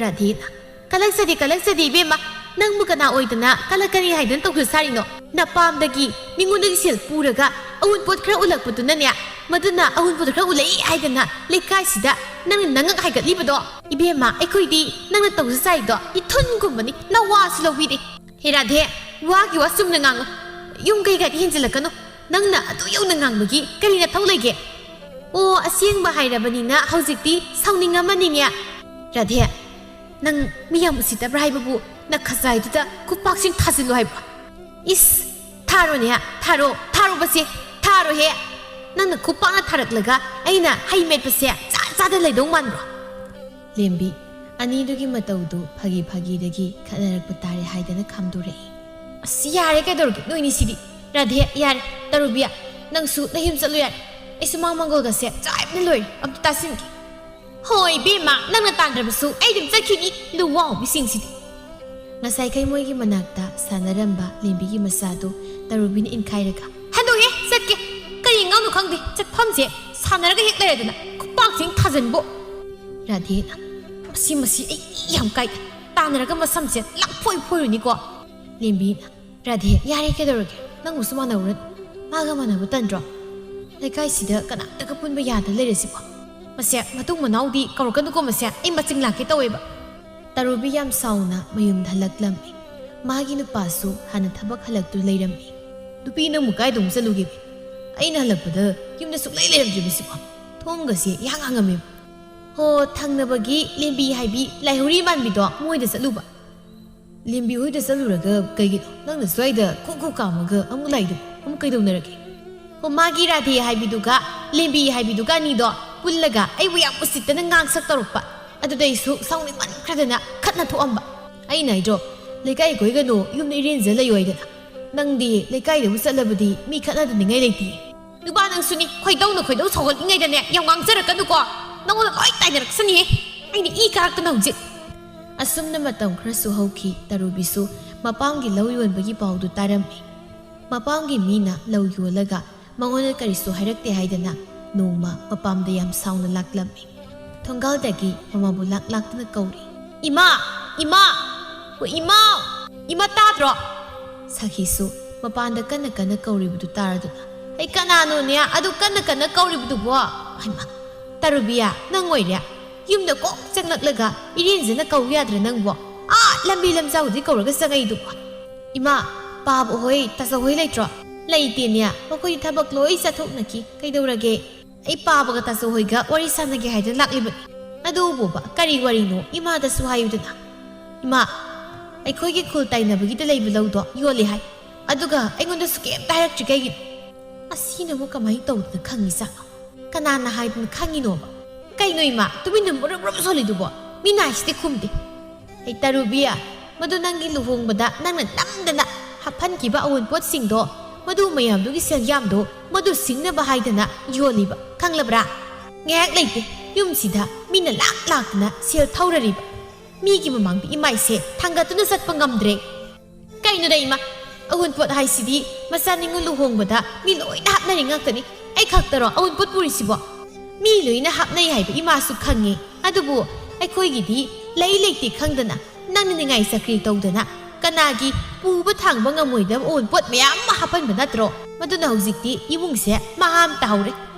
ꯔꯥꯙꯦꯅ, "ꯀꯜꯂꯛꯆꯗꯦ, ꯀꯜꯂꯛꯆꯗꯦ ꯏꯕꯦꯝꯃ꯫ ꯅꯪꯕꯨ ꯀꯅꯥ ꯑꯣꯏꯗꯅ ꯀꯜꯂꯛꯀꯅꯤ ꯍꯥꯏꯗꯅ ꯇꯧꯖ ꯁꯥꯔꯤꯅꯣ? ꯅꯄꯥꯝꯗꯒꯤ ꯃꯤꯉꯣꯟꯗꯒꯤ ꯁꯦꯜ ꯄꯨꯔꯒ ꯑꯎꯟꯄꯣꯠ ꯈꯔ ꯎꯠꯂꯛꯄꯗꯨꯅꯅꯦ, ꯃꯗꯨꯅ ꯑꯎꯟꯄꯣꯠ ꯈꯔ ꯎꯠꯂꯛꯏ ꯍꯥꯏꯗꯅ ꯂꯩꯀꯥꯏꯁꯤꯗ ꯅꯪꯅ ꯅꯉꯛ ꯍꯥꯏꯒꯠꯂꯤꯕꯗꯣ? ꯏꯕꯦꯝꯃ, ꯑꯩꯈꯣꯏꯗꯤ ꯅꯪꯅ ꯇꯧꯖ ꯁꯥꯔꯤꯗꯣ ꯏꯊꯨꯟꯒꯨꯝꯕꯅꯤ, ꯅꯋꯥꯁꯨ ꯂꯧꯕꯤꯗꯦ꯫ ꯍꯦ ꯔꯥꯙꯦ, ꯋꯥꯒꯤ ꯋꯥ ꯆꯨꯝꯅ ꯉꯥꯡꯉꯨ꯫ ꯌꯨꯝ ꯀꯩꯀꯥꯗꯤ ꯍꯦꯟꯖꯤꯜꯂꯛꯀꯅꯨ꯫ ꯅꯪꯅ ꯑꯗꯨ ꯌꯧꯅ ꯉꯥꯡꯕꯒꯤ ꯀꯔꯤ ꯅꯊꯧ ꯂꯩꯒꯦ? ꯑꯣ, ꯑꯁꯦꯡꯕ ꯍꯥꯏꯔꯕꯅꯤꯅ ꯍꯧꯖꯤꯛꯇꯤ ꯁꯥꯎꯅꯤꯡꯉꯝꯃꯅꯤꯅꯦ꯫ ꯔꯥꯙꯦ, ꯅꯪ ꯃꯤ ꯌꯥꯝ ꯎꯁꯤꯠꯇꯕ꯭ꯔꯥ ꯍꯥꯏꯕꯕꯨ ꯅꯈꯖꯥꯏꯗꯨꯗ ꯈꯨꯄꯥꯛꯁꯤꯡ ꯊꯥꯖꯤꯜꯂꯨ ꯍꯥꯏꯕ꯭ꯔꯣ? ꯏꯁ, ꯊꯥꯔꯣꯅꯦ, ꯊꯥꯔꯣ, ꯊꯥꯔꯣꯕꯁꯦ, ꯊꯥꯔꯣꯍꯦ꯫ ꯅꯪꯅ ꯈꯨꯄꯥꯛꯅ ꯊꯥꯔꯛꯂꯒ ꯑꯩꯅ ꯍꯩ ꯃꯦꯠꯄꯁꯦ ꯆꯥ ꯆꯥꯗ ꯂꯩꯗꯧ ꯃꯥꯟꯕ꯭ꯔꯣ? ꯂꯦꯝꯕꯤ, ꯑꯅꯤꯗꯨꯒꯤ ꯃꯇꯧꯗꯨ ꯐꯥꯒꯤ ꯐꯥꯒꯤꯗꯒꯤ ꯈꯠꯅꯔꯛꯄ ꯇꯥꯔꯦ ꯍꯥꯏꯗꯅ ꯈꯥꯝꯗꯣꯔꯛꯏ꯫ ꯑꯁ, ꯌꯥꯔꯦ, ꯀꯩꯗꯧꯔꯒꯦ ꯅꯣꯏꯅꯤ ꯁꯤꯗꯤ? ꯔꯥꯙꯦ, ꯌꯥꯔꯦ꯫ ꯇꯔꯨꯕꯤꯌꯥ, ꯅꯪꯁꯨ ꯅꯌꯨꯝ ꯆꯠꯂꯨ ꯌꯥꯔꯦ꯫ ꯑꯩꯁꯨ ꯃꯥꯡ ꯃꯪꯒꯣꯜꯒꯁꯦ ꯆꯥꯏꯕꯅ ꯂꯣꯏꯔꯦ, ꯑꯝꯇ ꯇꯥꯁꯤꯟꯒꯦ꯫ ꯍꯣꯏ ꯏꯕꯦꯝꯃ, ꯅꯪꯅ ꯇꯥꯟꯗ꯭ꯔꯕꯁꯨ ꯑꯩ ꯑꯗꯨꯝ ꯆꯠꯈꯤꯅꯤ, ꯂꯨꯋꯥꯎꯕꯤꯁꯤꯡꯁꯤꯗꯤ꯫ ꯉꯁꯥꯏꯈꯩ ꯃꯣꯏꯒꯤ ꯃꯅꯥꯛꯇ ꯁꯥꯟꯅꯔꯝꯕ ꯂꯦꯝꯕꯤꯒꯤ ꯃꯆꯥꯗꯨ ꯇꯔꯨꯕꯤꯅ ꯏꯟꯈꯥꯏꯔꯒ, "ꯍꯟꯗꯣꯛꯑꯦ, ꯆꯠꯀꯦ꯫ ꯀꯔꯤ ꯉꯥꯡꯅꯣ ꯈꯪꯗꯦ, ꯆꯠꯐꯝꯁꯦ ꯁꯥꯟꯅꯔꯒ ꯍꯦꯛ ꯂꯩꯔꯗꯅ ꯈꯨꯄꯥꯛꯁꯤꯡ ꯊꯥꯖꯟꯕꯣ!" ꯔꯥꯙꯦꯅ, "ꯃꯁꯤ, ꯃꯁꯤ ꯑꯩ ꯏ ꯌꯥꯝ ꯀꯥꯏ꯫ ꯇꯥꯟꯅꯔꯒ ꯃꯁꯝꯁꯦ ꯂꯪꯐꯣꯏ ꯐꯣꯏꯔꯨꯅꯤꯀꯣ꯫" ꯂꯦꯝꯕꯤꯅ, "ꯔꯥꯙꯦ, ꯌꯥꯔꯦ, ꯀꯩꯗꯧꯔꯒꯦ? ꯅꯪꯕꯨꯁꯨ ꯃꯥꯟꯅꯧꯔꯅꯤ꯫ ꯃꯥꯒ ꯃꯥꯟꯅꯕ ꯇꯟꯗ꯭ꯔꯣ? ꯂꯩꯀꯥꯏꯁꯤꯗ ꯀꯅꯥꯝꯇꯒ ꯄꯨꯟꯕ ꯌꯥꯗ ꯂꯩꯔꯁꯤꯕꯣ? ꯃꯁꯦ, ꯃꯇꯨꯡ ꯃꯅꯥꯎꯗꯤ ꯀꯧꯔꯛꯀꯅꯨꯀꯣ, ꯃꯁꯦ꯫ ꯑꯩ ꯃꯆꯤꯡ ꯂꯥꯛꯀꯦ ꯇꯧꯋꯦꯕ꯫" ꯇꯔꯨꯕꯤ ꯌꯥꯝ ꯁꯥꯎꯅ ꯃꯌꯨꯝꯗ ꯍꯜꯂꯛꯂꯝꯃꯤ꯫ ꯃꯥꯒꯤ ꯅꯨꯄꯥꯁꯨ ꯍꯥꯟꯅ ꯊꯕꯛ ꯍꯜꯂꯛꯇꯨꯅ ꯂꯩꯔꯝꯃꯤ꯫ "ꯅꯨꯄꯤ ꯅꯪꯕꯨ ꯀꯥꯏꯗ ꯑꯃꯨꯛ ꯆꯠꯂꯨꯒꯦ? ꯑꯩꯅ ꯍꯜꯂꯛꯄꯗ ꯌꯨꯝꯗ ꯁꯨꯛꯂꯩ ꯂꯩꯔꯝꯗ꯭ꯔꯤꯕꯁꯤꯕꯣ?" ꯊꯣꯡꯒꯁꯦ ꯏꯍꯥꯡ ꯍꯥꯡꯉꯝꯃꯦꯕ꯫ "ꯍꯣ, ꯊꯪꯅꯕꯒꯤ ꯂꯦꯝꯕꯤ ꯍꯥꯏꯕꯤ ꯂꯥꯏꯍꯧꯔꯤ ꯃꯥꯟꯕꯤꯗꯣ, ꯃꯣꯏꯗ ꯆꯠꯂꯨꯕ꯫" "ꯂꯦꯝꯕꯤ ꯍꯣꯏꯗ ꯆꯠꯂꯨꯔꯒ ꯀꯩꯒꯤꯅꯣ ꯅꯪꯅ ꯁ꯭ꯋꯥꯏꯗ ꯈꯨ ꯈꯨ ꯀꯥꯝꯃꯒ ꯑꯃꯨꯛ ꯂꯥꯛꯏꯗꯣ? ꯑꯃꯨꯛ ꯀꯩꯗꯧꯅꯔꯒꯦ?" "ꯍꯣ, ꯃꯥꯒꯤ ꯔꯥꯙꯦ ꯍꯥꯏꯕꯤꯗꯨꯒ ꯂꯦꯝꯕꯤ ꯍꯥꯏꯕꯤꯗꯨꯒ ꯑꯅꯤꯗꯣ ꯄꯨꯜꯂꯒ ꯑꯩꯕꯨ ꯌꯥꯝ ꯎꯁꯤꯠꯇꯅ ꯉꯥꯡꯁꯛ ꯇꯧꯔꯛꯄ꯫ ꯑꯗꯨꯗ ꯑꯩꯁꯨ ꯁꯥꯎꯅꯤꯡꯃꯟꯈ꯭ꯔꯗꯅ ꯈꯠꯅ ꯊꯣꯛꯑꯝꯕ꯫ ꯑꯩꯅ ꯍꯥꯏꯗ꯭ꯔꯣ, ꯂꯩꯀꯥꯏ ꯀꯣꯏꯒꯅꯨ, ꯌꯨꯝꯗ ꯏꯔꯦꯟꯖ ꯂꯩꯌꯣ ꯍꯥꯏꯗꯅ꯫ ꯅꯪꯗꯤ ꯂꯩꯀꯥꯏꯗꯕꯨ ꯆꯠꯂꯕꯗꯤ ꯃꯤ ꯈꯠꯅꯗꯅꯤꯡꯉꯥꯏ ꯂꯩꯇꯦ꯫ ꯅꯨꯄꯥ ꯅꯪꯁꯨꯅꯤ, ꯈꯣꯏꯗꯧꯅ ꯈꯣꯏꯗꯧ ꯁꯧꯒꯠꯂꯤꯉꯩꯗꯅꯦ ꯌꯥꯝ ꯉꯥꯡꯖꯔꯛꯀꯅꯨꯀꯣ꯫ ꯅꯪꯉꯣꯟꯗ ꯂꯣꯏ ꯇꯥꯏꯅꯔꯛꯁꯅꯤꯍꯦ꯫ ꯑꯩꯅ ꯏ ꯀꯥꯔꯛꯇꯅ ꯍꯧꯖꯤꯛ꯫" ꯑꯁꯨꯝꯅ ꯃꯇꯝ ꯈꯔꯁꯨ ꯍꯧꯈꯤ꯫ ꯇꯔꯨꯕꯤꯁꯨ ꯃꯄꯥꯝꯒꯤ ꯂꯧ ꯌꯣꯟꯕꯒꯤ ꯄꯥꯎꯗꯨ ꯇꯥꯔꯝꯃꯤ꯫ ꯃꯄꯥꯝꯒꯤ ꯃꯤꯅ ꯂꯧ ꯌꯣꯜꯂꯒ ꯃꯉꯣꯟꯗ ꯀꯔꯤꯁꯨ ꯍꯥꯏꯔꯛꯇꯦ ꯍꯥꯏꯗꯅ ꯅꯣꯡꯃ ꯃꯄꯥꯝꯗ ꯌꯥꯝ ꯁꯥꯎꯅ ꯂꯥꯛꯂꯝꯃꯤ꯫ ꯊꯣꯡꯒꯥꯜꯗꯒꯤ ꯃꯃꯥꯕꯨ ꯂꯥꯛ ꯂꯥꯛꯇꯨꯅ ꯀꯧꯔꯤ꯫ "ꯏꯃꯥ! ꯏꯃꯥ! ꯑꯣ, ꯏꯃꯥ! ꯏꯃꯥ, ꯇꯥꯗ꯭ꯔꯣ?" ꯁꯈꯤꯁꯨ ꯃꯄꯥꯟꯗ ꯀꯟꯅ ꯀꯟꯅ ꯀꯧꯔꯤꯕꯗꯨ ꯇꯥꯔꯗꯨꯅ, "ꯑꯩ ꯀꯅꯥꯅꯣꯅꯦ ꯑꯗꯨ ꯀꯟꯅ ꯀꯟꯅ ꯀꯧꯔꯤꯕꯗꯨꯕꯣ? ꯍꯩꯃꯥ, ꯇꯔꯨꯕꯤꯌꯥ, ꯅꯪ ꯑꯣꯏꯔꯦ? ꯌꯨꯝꯗ ꯀꯣꯛ ꯆꯪꯂꯛꯂꯒ ꯏꯔꯦꯟꯖꯅ ꯀꯧ ꯌꯥꯗ꯭ꯔꯥ ꯅꯪꯕꯣ? ꯑꯥ ꯂꯝꯕꯤ ꯂꯝꯖꯥꯎꯗꯤ ꯀꯧꯔꯒ ꯆꯪꯉꯛꯏꯗꯨꯕꯣ?" "ꯏꯃꯥ, ꯄꯥꯕ ꯍꯣꯏ, ꯇꯥꯆꯧ ꯍꯣꯏ ꯂꯩꯇ꯭ꯔꯣ?" "ꯂꯩꯇꯦꯅꯦ, ꯃꯈꯣꯏꯗꯤ ꯊꯕꯛ ꯂꯣꯏ ꯆꯠꯊꯣꯛꯅꯈꯤ꯫ ꯀꯩꯗꯧꯔꯒꯦ?" "ꯑꯩ ꯄꯥꯕꯒ ꯇꯥꯆꯧ ꯍꯣꯏꯒ ꯋꯥꯔꯤ ꯁꯥꯟꯅꯒꯦ ꯍꯥꯏꯗꯅ ꯂꯥꯛꯂꯤꯕꯅꯤ꯫" "ꯑꯗꯨꯕꯨꯕ ꯀꯔꯤ ꯋꯥꯔꯤꯅꯣ? ꯏꯃꯥꯗꯁꯨ ꯍꯥꯏꯌꯨꯗꯅ꯫" "ꯏꯃꯥ, ꯑꯩꯈꯣꯏꯒꯤ ꯈꯨꯜ ꯇꯥꯏꯅꯕꯒꯤꯗ ꯂꯩꯕ ꯂꯧꯗꯣ ꯌꯣꯜꯂꯦ ꯍꯥꯏ꯫ ꯑꯗꯨꯒ ꯑꯩꯉꯣꯟꯗꯁꯨ ꯀꯩꯝꯇ ꯍꯥꯏꯔꯛꯇ꯭ꯔꯤ ꯀꯩꯒꯤꯅꯣ?" "ꯑꯁꯤꯅꯕꯨ ꯀꯃꯥꯏꯅ ꯇꯧꯗꯅ ꯈꯪꯉꯤꯖꯥꯠꯅꯣ? ꯀꯅꯥꯅ ꯍꯥꯏꯗꯅ ꯈꯪꯉꯤꯅꯣꯕ?" "ꯀꯩꯅꯣ ꯏꯃꯥ, ꯇꯨꯃꯤꯟꯅ ꯃꯨꯔꯨꯞ ꯃꯨꯔꯨꯞ ꯁꯣꯜꯂꯤꯗꯨꯕꯣ? ꯃꯤꯅ ꯍꯥꯏꯁꯤꯗꯤ ꯈꯨꯝꯗꯦ꯫" "ꯑꯩ ꯇꯔꯨꯕꯤ, ꯃꯗꯨ ꯅꯪꯒꯤ ꯂꯨꯍꯣꯡꯕꯗ ꯅꯪꯅ ꯅꯝꯗꯅ ꯍꯥꯞꯍꯟꯈꯤꯕ ꯑꯋꯨꯟꯄꯣꯠꯁꯤꯡꯗꯣ, ꯃꯗꯨ ꯃꯌꯥꯝꯗꯨꯒꯤ ꯁꯦꯜ ꯌꯥꯝꯗꯣ ꯃꯗꯨ ꯁꯤꯡꯅꯕ ꯍꯥꯏꯗꯅ ꯌꯣꯜꯂꯤꯕ, ꯈꯪꯂꯕ꯭ꯔꯥ? ꯉꯥꯏꯍꯥꯛ ꯂꯩꯇꯦ, ꯌꯨꯝꯁꯤꯗ ꯃꯤꯅ ꯂꯥꯛ ꯂꯥꯛꯇꯅ ꯁꯦꯜ ꯊꯧꯔꯔꯤꯕ꯫ ꯃꯤꯒꯤ ꯃꯃꯥꯡꯗ ꯏꯃꯥꯏꯁꯦ ꯊꯥꯡꯒꯠꯇꯨꯅ ꯆꯠꯄ ꯉꯝꯗ꯭ꯔꯦ꯫ ꯀꯩꯅꯣꯗ ꯏꯃꯥ, ꯑꯋꯨꯟꯄꯣꯠ ꯍꯥꯏꯁꯤꯗꯤ ꯃꯆꯥ ꯅꯤꯉꯣꯜ ꯂꯨꯍꯣꯡꯕꯗ ꯃꯤ ꯂꯣꯏꯅ ꯍꯥꯞꯅꯔꯤ ꯉꯥꯛꯇꯅꯤ꯫ ꯑꯩ ꯈꯛꯇꯔꯣ ꯑꯋꯨꯟꯄꯣꯠ ꯄꯨꯔꯤꯁꯤꯕꯣ? ꯃꯤ ꯂꯣꯏꯅ ꯍꯥꯞꯅꯩ ꯍꯥꯏꯕ ꯏꯃꯥꯁꯨ ꯈꯪꯉꯦ, ꯑꯗꯨꯕꯨ ꯑꯩꯈꯣꯏꯒꯤꯗꯤ ꯂꯩ ꯂꯩꯇꯦ ꯈꯪꯗꯅ, ꯅꯪꯅ ꯅꯤꯡꯉꯥꯏ ꯆꯀ꯭ꯔꯤ ꯇꯧꯗꯅ, ꯀꯅꯥꯒꯤ ꯄꯨꯕ ꯊꯥꯡꯕ ꯉꯝꯃꯣꯏꯗꯕ ꯑꯋꯨꯟꯄꯣꯠ ꯃꯌꯥꯝ ꯑꯃ ꯍꯥꯞꯍꯟꯕ ꯅꯠꯇ꯭ꯔꯣ? ꯃꯗꯨꯅ ꯍꯧꯖꯤꯛꯇꯤ ꯏꯃꯨꯡꯁꯦ ꯃꯍꯥ ꯑꯃ ꯇꯥꯍꯧꯔꯦ꯫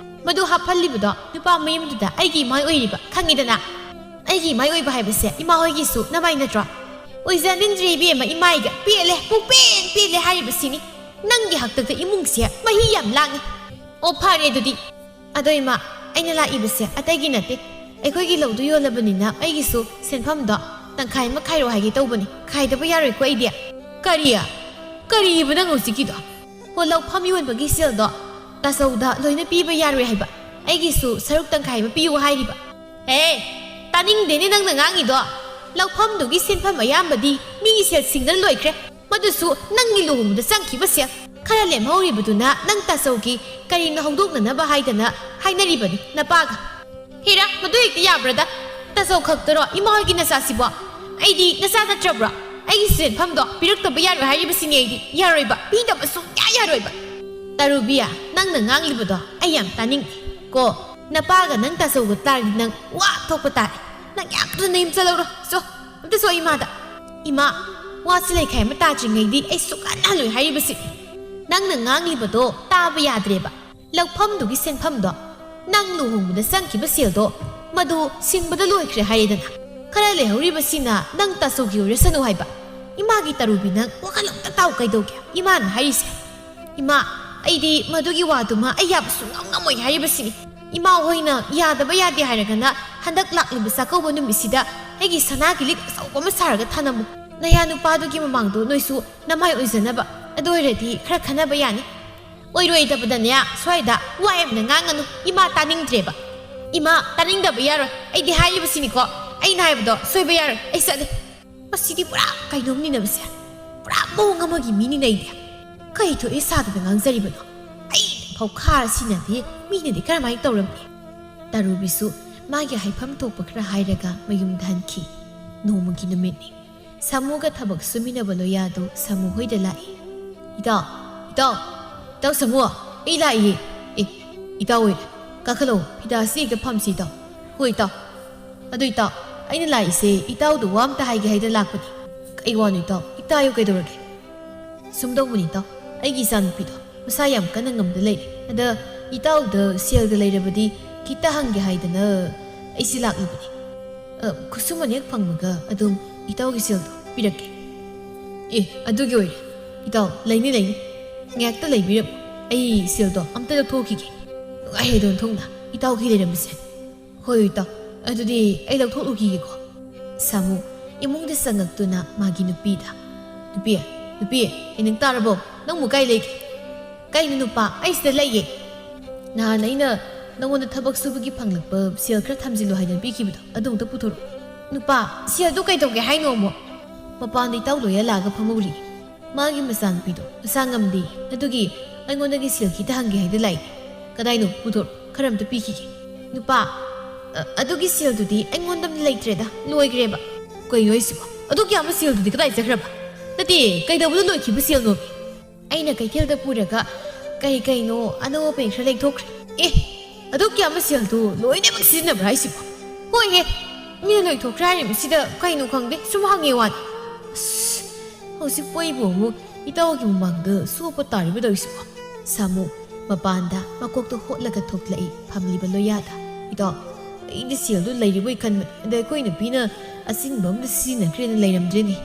ꯃꯗꯨ ꯍꯥꯞꯍꯜꯂꯤꯕꯗꯣ ꯅꯨꯄꯥ ꯃꯌꯨꯝꯗꯨꯗ ꯑꯩꯒꯤ ꯏꯃꯥꯏ ꯑꯣꯏꯔꯤꯕ, ꯈꯪꯉꯤꯗꯅ꯫ ꯑꯩꯒꯤ ꯏꯃꯥꯏ ꯑꯣꯏꯕ ꯍꯥꯏꯕꯁꯦ ꯏꯃꯥ ꯍꯣꯏꯒꯤꯁꯨ ꯅꯃꯥꯏ ꯅꯠꯇ꯭ꯔꯣ? ꯑꯣꯏꯖꯅꯤꯡꯗ꯭ꯔꯦ ꯏꯕꯦꯝꯃ, ꯏꯃꯥꯏꯒ ꯄꯦꯜꯂꯦ, ꯄꯨꯡꯄꯦꯟ ꯄꯦꯜꯂꯦ ꯍꯥꯏꯔꯤꯕꯁꯤꯅꯤ꯫ ꯅꯪꯒꯤ ꯍꯥꯛꯇꯛꯇ ꯏꯃꯨꯡꯁꯦ ꯃꯍꯤ ꯌꯥꯝ ꯂꯥꯡꯉꯤ꯫ ꯑꯣ, ꯐꯔꯦ ꯑꯗꯨꯗꯤ꯫ ꯑꯗꯣ ꯏꯃꯥ, ꯑꯩꯅ ꯂꯥꯛꯏꯕꯁꯦ ꯑꯇꯩꯒꯤ ꯅꯠꯇꯦ꯫ ꯑꯩꯈꯣꯏꯒꯤ ꯂꯧꯗꯨ ꯌꯣꯜꯂꯕꯅꯤꯅ ꯑꯩꯒꯤꯁꯨ ꯁꯦꯟꯐꯝꯗꯣ ꯇꯪꯈꯥꯏ ꯑꯃ ꯈꯥꯏꯔꯣ ꯍꯥꯏꯒꯦ ꯇꯧꯕꯅꯤ꯫ ꯈꯥꯏꯗꯕ ꯌꯥꯔꯣꯏꯀꯣ ꯑꯩꯗꯤ꯫ ꯀꯔꯤ? ꯀꯔꯤꯕ ꯅꯪ ꯍꯧꯖꯤꯛꯀꯤꯗꯣ? ꯍꯣ, ꯂꯧꯐꯝ ꯌꯣꯟꯕꯒꯤ ꯁꯦꯜꯗꯣ ꯇꯥꯆꯧꯗ ꯂꯣꯏꯅ ꯄꯤꯕ ꯌꯥꯔꯣꯏ ꯍꯥꯏꯕ꯫ ꯑꯩꯒꯤꯁꯨ ꯁꯔꯨꯛ ꯇꯪꯈꯥꯏ ꯑꯃ ꯄꯤꯌꯨ ꯍꯥꯏꯔꯤꯕ꯫ ꯍꯦ, ꯇꯥꯅꯤꯡꯗꯦꯅꯦ ꯅꯪꯅ ꯉꯥꯡꯉꯤꯗꯣ꯫ ꯂꯧꯐꯝꯗꯨꯒꯤ ꯁꯦꯟꯐꯝ ꯑꯌꯥꯝꯕꯗꯤ ꯃꯤꯒꯤ ꯁꯦꯜ ꯁꯤꯡꯗꯅ ꯂꯣꯏꯈ꯭ꯔꯦ꯫ ꯃꯗꯨꯁꯨ ꯅꯪꯒꯤ ꯂꯨꯍꯣꯡꯕꯗ ꯆꯪꯈꯤꯕ ꯁꯦꯜ꯫ ꯈꯔ ꯂꯦꯝꯍꯧꯔꯤꯕꯗꯨꯅ ꯅꯪ ꯇꯥꯆꯧꯒꯤ ꯀꯔꯤꯅꯣ ꯍꯧꯗꯣꯛꯅꯅꯕ ꯍꯥꯏꯗꯅ ꯍꯥꯏꯅꯔꯤꯕꯅꯤ ꯅꯄꯥꯒ꯫ ꯍꯦꯔꯥ, ꯃꯗꯨ ꯍꯦꯛꯇ ꯌꯥꯕ꯭ꯔꯗ? ꯇꯥꯆꯧ ꯈꯛꯇꯔꯣ ꯏꯃꯥ ꯍꯣꯏꯒꯤ ꯅꯆꯥꯁꯤꯕꯣ? ꯑꯩꯗꯤ ꯅꯆꯥ ꯅꯠꯇ꯭ꯔꯕ꯭ꯔꯣ? ꯑꯩꯒꯤ ꯁꯦꯟꯐꯝꯗꯣ ꯄꯤꯔꯛꯇꯕ ꯌꯥꯔꯣꯏ ꯍꯥꯏꯔꯤꯕꯁꯤꯅꯤ ꯑꯩꯗꯤ꯫ ꯌꯥꯔꯣꯏꯕ, ꯄꯤꯗꯕ ꯁꯨꯡꯌꯥ ꯌꯥꯔꯣꯏꯕ꯫ ꯇꯔꯨꯕꯤ, ꯅꯪꯅ ꯉꯥꯡꯂꯤꯕꯗꯣ ꯑꯩ ꯌꯥꯝ ꯇꯥꯅꯤꯡꯗꯦ ꯀꯣ꯫ ꯅꯄꯥꯒ ꯅꯪ ꯇꯥꯆꯧꯒ ꯇꯥꯔꯗꯤ ꯅꯪ ꯋꯥ ꯊꯣꯛꯄ ꯇꯥꯔꯦ꯫ ꯅꯪ ꯌꯥꯝ ꯊꯨꯅ ꯌꯨꯝ ꯆꯠꯍꯧꯔꯣ꯫ ꯆꯣ, ꯑꯝꯇ ꯆꯣ ꯏꯃꯥꯗ꯫ ꯏꯃꯥ, ꯋꯥꯁꯤ ꯂꯩꯈꯥꯏ ꯑꯃ ꯇꯥꯗ꯭ꯔꯤꯉꯩꯗꯤ ꯑꯩ ꯁꯨꯛꯍꯟ ꯍꯜꯂꯣꯏ ꯍꯥꯏꯔꯤꯕꯁꯤꯅꯤ꯫ ꯅꯪꯅ ꯉꯥꯡꯂꯤꯕꯗꯣ ꯇꯥꯕ ꯌꯥꯗ꯭ꯔꯦꯕ꯫ ꯂꯧꯐꯝꯗꯨꯒꯤ ꯁꯦꯟꯐꯝꯗꯣ, ꯅꯪ ꯂꯨꯍꯣꯡꯕꯗ ꯆꯪꯈꯤꯕ ꯁꯦꯜꯗꯣ, ꯃꯗꯨ ꯁꯤꯡꯕꯗ ꯂꯣꯏꯈ꯭ꯔꯦ ꯍꯥꯏꯔꯦꯗꯅ꯫ ꯈꯔ ꯂꯩꯍꯧꯔꯤꯕꯁꯤꯅ ꯅꯪ ꯇꯥꯆꯧꯒꯤ ꯑꯣꯏꯔꯁꯅꯨ ꯍꯥꯏꯕ꯫ ꯏꯃꯥꯒꯤ ꯇꯔꯨꯕꯤ, ꯅꯪ ꯋꯥꯈꯜ ꯑꯝꯇ ꯇꯥꯎ ꯀꯩꯗꯧꯒꯦ? ꯏꯃꯥꯅ ꯍꯥꯏꯔꯤꯁꯦ꯫ ꯏꯃꯥ, ꯑꯩꯗꯤ ꯃꯗꯨꯒꯤ ꯋꯥꯗꯨꯃ ꯑꯩ ꯌꯥꯕ ꯁꯨꯡꯉꯝ ꯉꯝꯃꯣꯏ ꯍꯥꯏꯔꯤꯕꯁꯤꯅꯤ꯫ ꯏꯃꯥ ꯍꯣꯏꯅ ꯌꯥꯗꯕ ꯌꯥꯗꯦ ꯍꯥꯏꯔꯒꯅ ꯍꯟꯗꯛ ꯂꯥꯛꯂꯤꯕ ꯆꯥꯛꯀꯧꯕ ꯅꯨꯃꯤꯠꯁꯤꯗ ꯑꯩꯒꯤ ꯁꯅꯥꯒꯤ ꯂꯤꯛ ꯑꯆꯧꯕ ꯑꯃ ꯁꯥꯔꯒ ꯊꯅꯝꯃꯨ꯫ ꯅꯌꯥ ꯅꯨꯄꯥꯗꯨꯒꯤ ꯃꯃꯥꯡꯗꯣ ꯅꯣꯏꯁꯨ ꯅꯃꯥꯏ ꯑꯣꯏꯖꯅꯕ꯫ ꯑꯗꯨ ꯑꯣꯏꯔꯗꯤ ꯈꯔ ꯈꯟꯅꯕ ꯌꯥꯅꯤ꯫ ꯑꯣꯏꯔꯣꯏꯗꯕꯗꯅꯦ, ꯁ꯭ꯋꯥꯏꯗ ꯋꯥ ꯌꯥꯝꯅ ꯉꯥꯡꯉꯅꯨ꯫ ꯏꯃꯥ ꯇꯥꯅꯤꯡꯗ꯭ꯔꯦꯕ꯫ ꯏꯃꯥ, ꯇꯥꯅꯤꯡꯗꯕ ꯌꯥꯔꯣꯏ꯫ ꯑꯩꯗꯤ ꯍꯥꯏꯔꯤꯕꯁꯤꯅꯤꯀꯣ꯫ ꯑꯩꯅ ꯍꯥꯏꯕꯗꯣ ꯁꯣꯏꯕ ꯌꯥꯔꯣꯏ꯫ ꯑꯩ ꯆꯠꯂꯦ꯫ ꯃꯁꯤꯗꯤ ꯄꯨꯔꯥ ꯀꯩꯅꯣꯝꯅꯤꯅꯕꯁꯦ꯫ ꯄꯨꯔꯥ ꯃꯑꯣꯡ ꯑꯃꯒꯤ ꯃꯤꯅꯤꯅꯦ ꯑꯩꯗꯤ꯫ ꯀꯩ ꯊꯣꯛꯑꯦ ꯁꯥꯗꯅ ꯉꯥꯡꯖꯔꯤꯕꯅꯣ? ꯑꯩ ꯐꯥꯎ ꯈꯥꯔ ꯁꯤꯅꯗꯤ ꯃꯤꯅꯗꯤ ꯀꯔꯝꯍꯥꯏꯅ ꯇꯧꯔꯝꯅꯤ? ꯇꯔꯨꯕꯤꯁꯨ ꯃꯥꯒꯤ ꯍꯥꯏꯐꯝ ꯊꯣꯛꯄ ꯈꯔ ꯍꯥꯏꯔꯒ ꯃꯌꯨꯝꯗ ꯍꯟꯈꯤ꯫ ꯅꯣꯡꯃꯒꯤ ꯅꯨꯃꯤꯠꯅꯤ꯫ ꯁꯥꯃꯨꯒ ꯊꯕꯛ ꯁꯨꯃꯤꯟꯅꯕ ꯂꯣꯌꯥꯗꯨ ꯁꯥꯃꯨ ꯍꯣꯏꯗ ꯂꯥꯛꯏ꯫ "ꯏꯇꯥꯎ, ꯏꯇꯥꯎ, ꯏꯇꯥꯎ ꯁꯥꯃꯨ, ꯑꯩ ꯂꯥꯛꯏꯌꯦ꯫ ꯑꯦ, ꯏꯇꯥꯎ ꯑꯣꯏꯔꯦ꯫ ꯀꯥꯈꯠꯂꯛꯑꯣ, ꯐꯤꯗꯥꯁꯤ ꯍꯦꯛꯇ ꯐꯝꯁꯤ ꯏꯇꯥꯎ꯫ ꯍꯣꯏ ꯏꯇꯥꯎ꯫ ꯑꯗꯨ ꯏꯇꯥꯎ, ꯑꯩꯅ ꯂꯥꯛꯏꯁꯦ ꯏꯇꯥꯎꯗ ꯋꯥ ꯑꯝꯇ ꯍꯥꯏꯒꯦ ꯍꯥꯏꯗ ꯂꯥꯛꯄꯅꯤ꯫" "ꯀꯩ ꯋꯥꯅꯣ ꯏꯇꯥꯎ? ꯍꯦꯛꯇ ꯍꯥꯏꯌꯨ, ꯀꯩꯗꯧꯔꯒꯦ?" "ꯁꯨꯝ ꯇꯧꯕꯅꯤ ꯏꯇꯥꯎ, ꯑꯩꯒꯤ ꯏꯆꯥꯅꯨꯄꯤꯗꯣ ꯃꯁꯥ ꯌꯥꯝ ꯀꯟꯅ ꯉꯝꯗ ꯂꯩꯔꯦ꯫ ꯑꯗ ꯏꯇꯥꯎꯗ ꯁꯦꯜꯒ ꯂꯩꯔꯕꯗꯤ ꯈꯤꯇ ꯍꯪꯒꯦ ꯍꯥꯏꯗꯅ ꯑꯩꯁꯤ ꯂꯥꯛꯂꯤꯕꯅꯤ꯫ ꯑ, ꯈꯨꯠꯁꯨꯃꯟ ꯍꯦꯛ ꯐꯪꯕꯒ ꯑꯗꯨꯝ ꯏꯇꯥꯎꯒꯤ ꯁꯦꯜꯗꯣ ꯄꯤꯔꯛꯀꯦ꯫" "ꯑꯦ, ꯑꯗꯨꯒꯤ ꯑꯣꯏꯔꯦ꯫ ꯏꯇꯥꯎ, ꯂꯩꯅꯤ, ꯂꯩꯅꯤ꯫ ꯉꯥꯏꯍꯥꯛꯇ ꯂꯩꯕꯤꯔꯝꯃꯨ꯫ ꯑꯩ ꯁꯦꯜꯗꯣ ꯑꯝꯇ ꯂꯧꯊꯣꯛꯈꯤꯒꯦ꯫ ꯅꯨꯡꯉꯥꯏꯍꯦꯗꯣ ꯑꯣꯟꯊꯣꯛꯅ ꯏꯇꯥꯎꯒꯤ ꯂꯩꯔꯝꯕꯁꯦ꯫" "ꯍꯣꯏ ꯏꯇꯥꯎ, ꯑꯗꯨꯗꯤ ꯑꯩ ꯂꯧꯊꯣꯛꯂꯨꯈꯤꯒꯦꯀꯣ꯫" ꯁꯥꯃꯨ ꯏꯃꯨꯡꯗ ꯆꯪꯉꯛꯇꯨꯅ ꯃꯥꯒꯤ ꯅꯨꯄꯤꯗ, "ꯅꯨꯄꯤ, ꯅꯨꯄꯤ, ꯑꯩ ꯅꯪ ꯇꯥꯔꯕꯣ? ꯅꯪꯕꯨ ꯀꯥꯏ ꯂꯩꯒꯦ?" "ꯀꯩꯅꯣ ꯅꯨꯄꯥ, ꯑꯩ ꯁꯤꯗ ꯂꯩꯌꯦ꯫ ꯅꯍꯥꯟ ꯑꯩꯅ ꯅꯉꯣꯟꯗ ꯊꯕꯛ ꯁꯨꯕꯒꯤ ꯐꯪꯂꯛꯄ ꯁꯦꯜ ꯈꯔ ꯊꯝꯖꯤꯜꯂꯨ ꯍꯥꯏꯗꯅ ꯄꯤꯈꯤꯕꯗꯣ, ꯑꯗꯨ ꯑꯝꯇ ꯄꯨꯊꯣꯔꯛꯑꯣ꯫" "ꯅꯨꯄꯥ, ꯁꯦꯜꯗꯨ ꯀꯩꯗꯧꯒꯦ ꯍꯥꯏꯅꯣ ꯑꯃꯨꯛ?" "ꯃꯄꯥꯟꯗ ꯏꯇꯥꯎ ꯂꯣꯌꯥ ꯂꯥꯛꯑꯒ ꯐꯝꯍꯧꯔꯤ꯫ ꯃꯥꯒꯤ ꯃꯆꯥꯅꯨꯄꯤꯗꯣ ꯃꯁꯥ ꯉꯝꯗꯦ, ꯑꯗꯨꯒꯤ ꯑꯩꯉꯣꯟꯗꯒꯤ ꯁꯦꯜ ꯈꯤꯇ ꯍꯪꯒꯦ ꯍꯥꯏꯗ ꯂꯥꯛꯏ꯫ ꯀꯗꯥꯏꯅꯣ? ꯄꯨꯊꯣꯔꯛꯑꯣ, ꯈꯔ ꯑꯝꯇ ꯄꯤꯈꯤꯒꯦ꯫" "ꯅꯨꯄꯥ, ꯑ, ꯑꯗꯨꯒꯤ ꯁꯦꯜꯗꯨꯗꯤ ꯑꯩꯉꯣꯟꯗ ꯂꯩꯇ꯭ꯔꯦꯗ, ꯂꯣꯏꯈ꯭ꯔꯦꯕ꯫" "ꯀꯩꯅꯣ ꯍꯥꯏꯁꯤꯕꯣ? ꯑꯗꯨꯛ ꯌꯥꯝꯕ ꯁꯦꯜꯗꯨꯗꯤ ꯀꯗꯥꯏ ꯆꯠꯈ꯭ꯔꯕ?" "ꯅꯠꯇꯦ, ꯀꯩꯗꯧꯕꯗ ꯂꯣꯏꯈꯤꯕ ꯁꯦꯜꯅꯣ?" "ꯑꯩꯅ ꯀꯩꯊꯦꯜꯗ ꯄꯨꯔꯒ ꯀꯩ ꯀꯩꯅꯣ ꯑꯅꯧꯕ ꯄꯦꯟ ꯈꯔ ꯂꯩꯊꯣꯛꯈ꯭ꯔꯦ꯫" "ꯑꯦ, ꯑꯗꯨꯛ ꯌꯥꯝꯕ ꯁꯦꯜꯗꯨ ꯂꯣꯏꯅꯃꯛ ꯁꯤꯖꯤꯟꯅꯕ꯭ꯔꯥ ꯍꯥꯏꯁꯤꯕꯣ?" "ꯍꯣꯏꯍꯦ, ꯃꯤꯅ ꯂꯣꯏꯊꯣꯛꯈ꯭ꯔꯦ ꯍꯥꯏꯔꯤꯕꯁꯤꯗ ꯀꯩꯅꯣ ꯈꯪꯗꯦ, ꯁꯨꯝ ꯍꯪꯉꯦ ꯋꯥꯅꯤ꯫" "ꯑꯁ, ꯍꯧꯖꯤꯛꯄꯨ ꯑꯩꯕꯨ ꯑꯃꯨꯛ ꯏꯇꯥꯎꯒꯤ ꯃꯃꯥꯡꯗ ꯁꯣꯛꯄ ꯇꯥꯔꯤꯕ ꯇꯧꯔꯤꯁꯤꯕꯣ?" ꯁꯥꯃꯨ ꯃꯄꯥꯟꯗ ꯃꯀꯣꯛꯇ ꯍꯣꯠꯂꯒ ꯊꯣꯛꯂꯛꯏ ꯐꯝꯂꯤꯕ ꯂꯣꯌꯥꯗ꯫ "ꯏꯇꯥꯎ, ꯑꯩꯗꯤ ꯁꯦꯜꯗꯨ ꯂꯩꯔꯤꯕꯣꯏ ꯈꯟꯕꯅꯤ, ꯑꯗ ꯑꯩꯈꯣꯏ ꯅꯨꯄꯤꯅ ꯑꯆꯤꯟꯕ ꯑꯃꯗ ꯁꯤꯖꯤꯟꯅꯈ꯭ꯔꯦꯅ ꯂꯩꯔꯝꯗ꯭ꯔꯦꯅꯦ꯫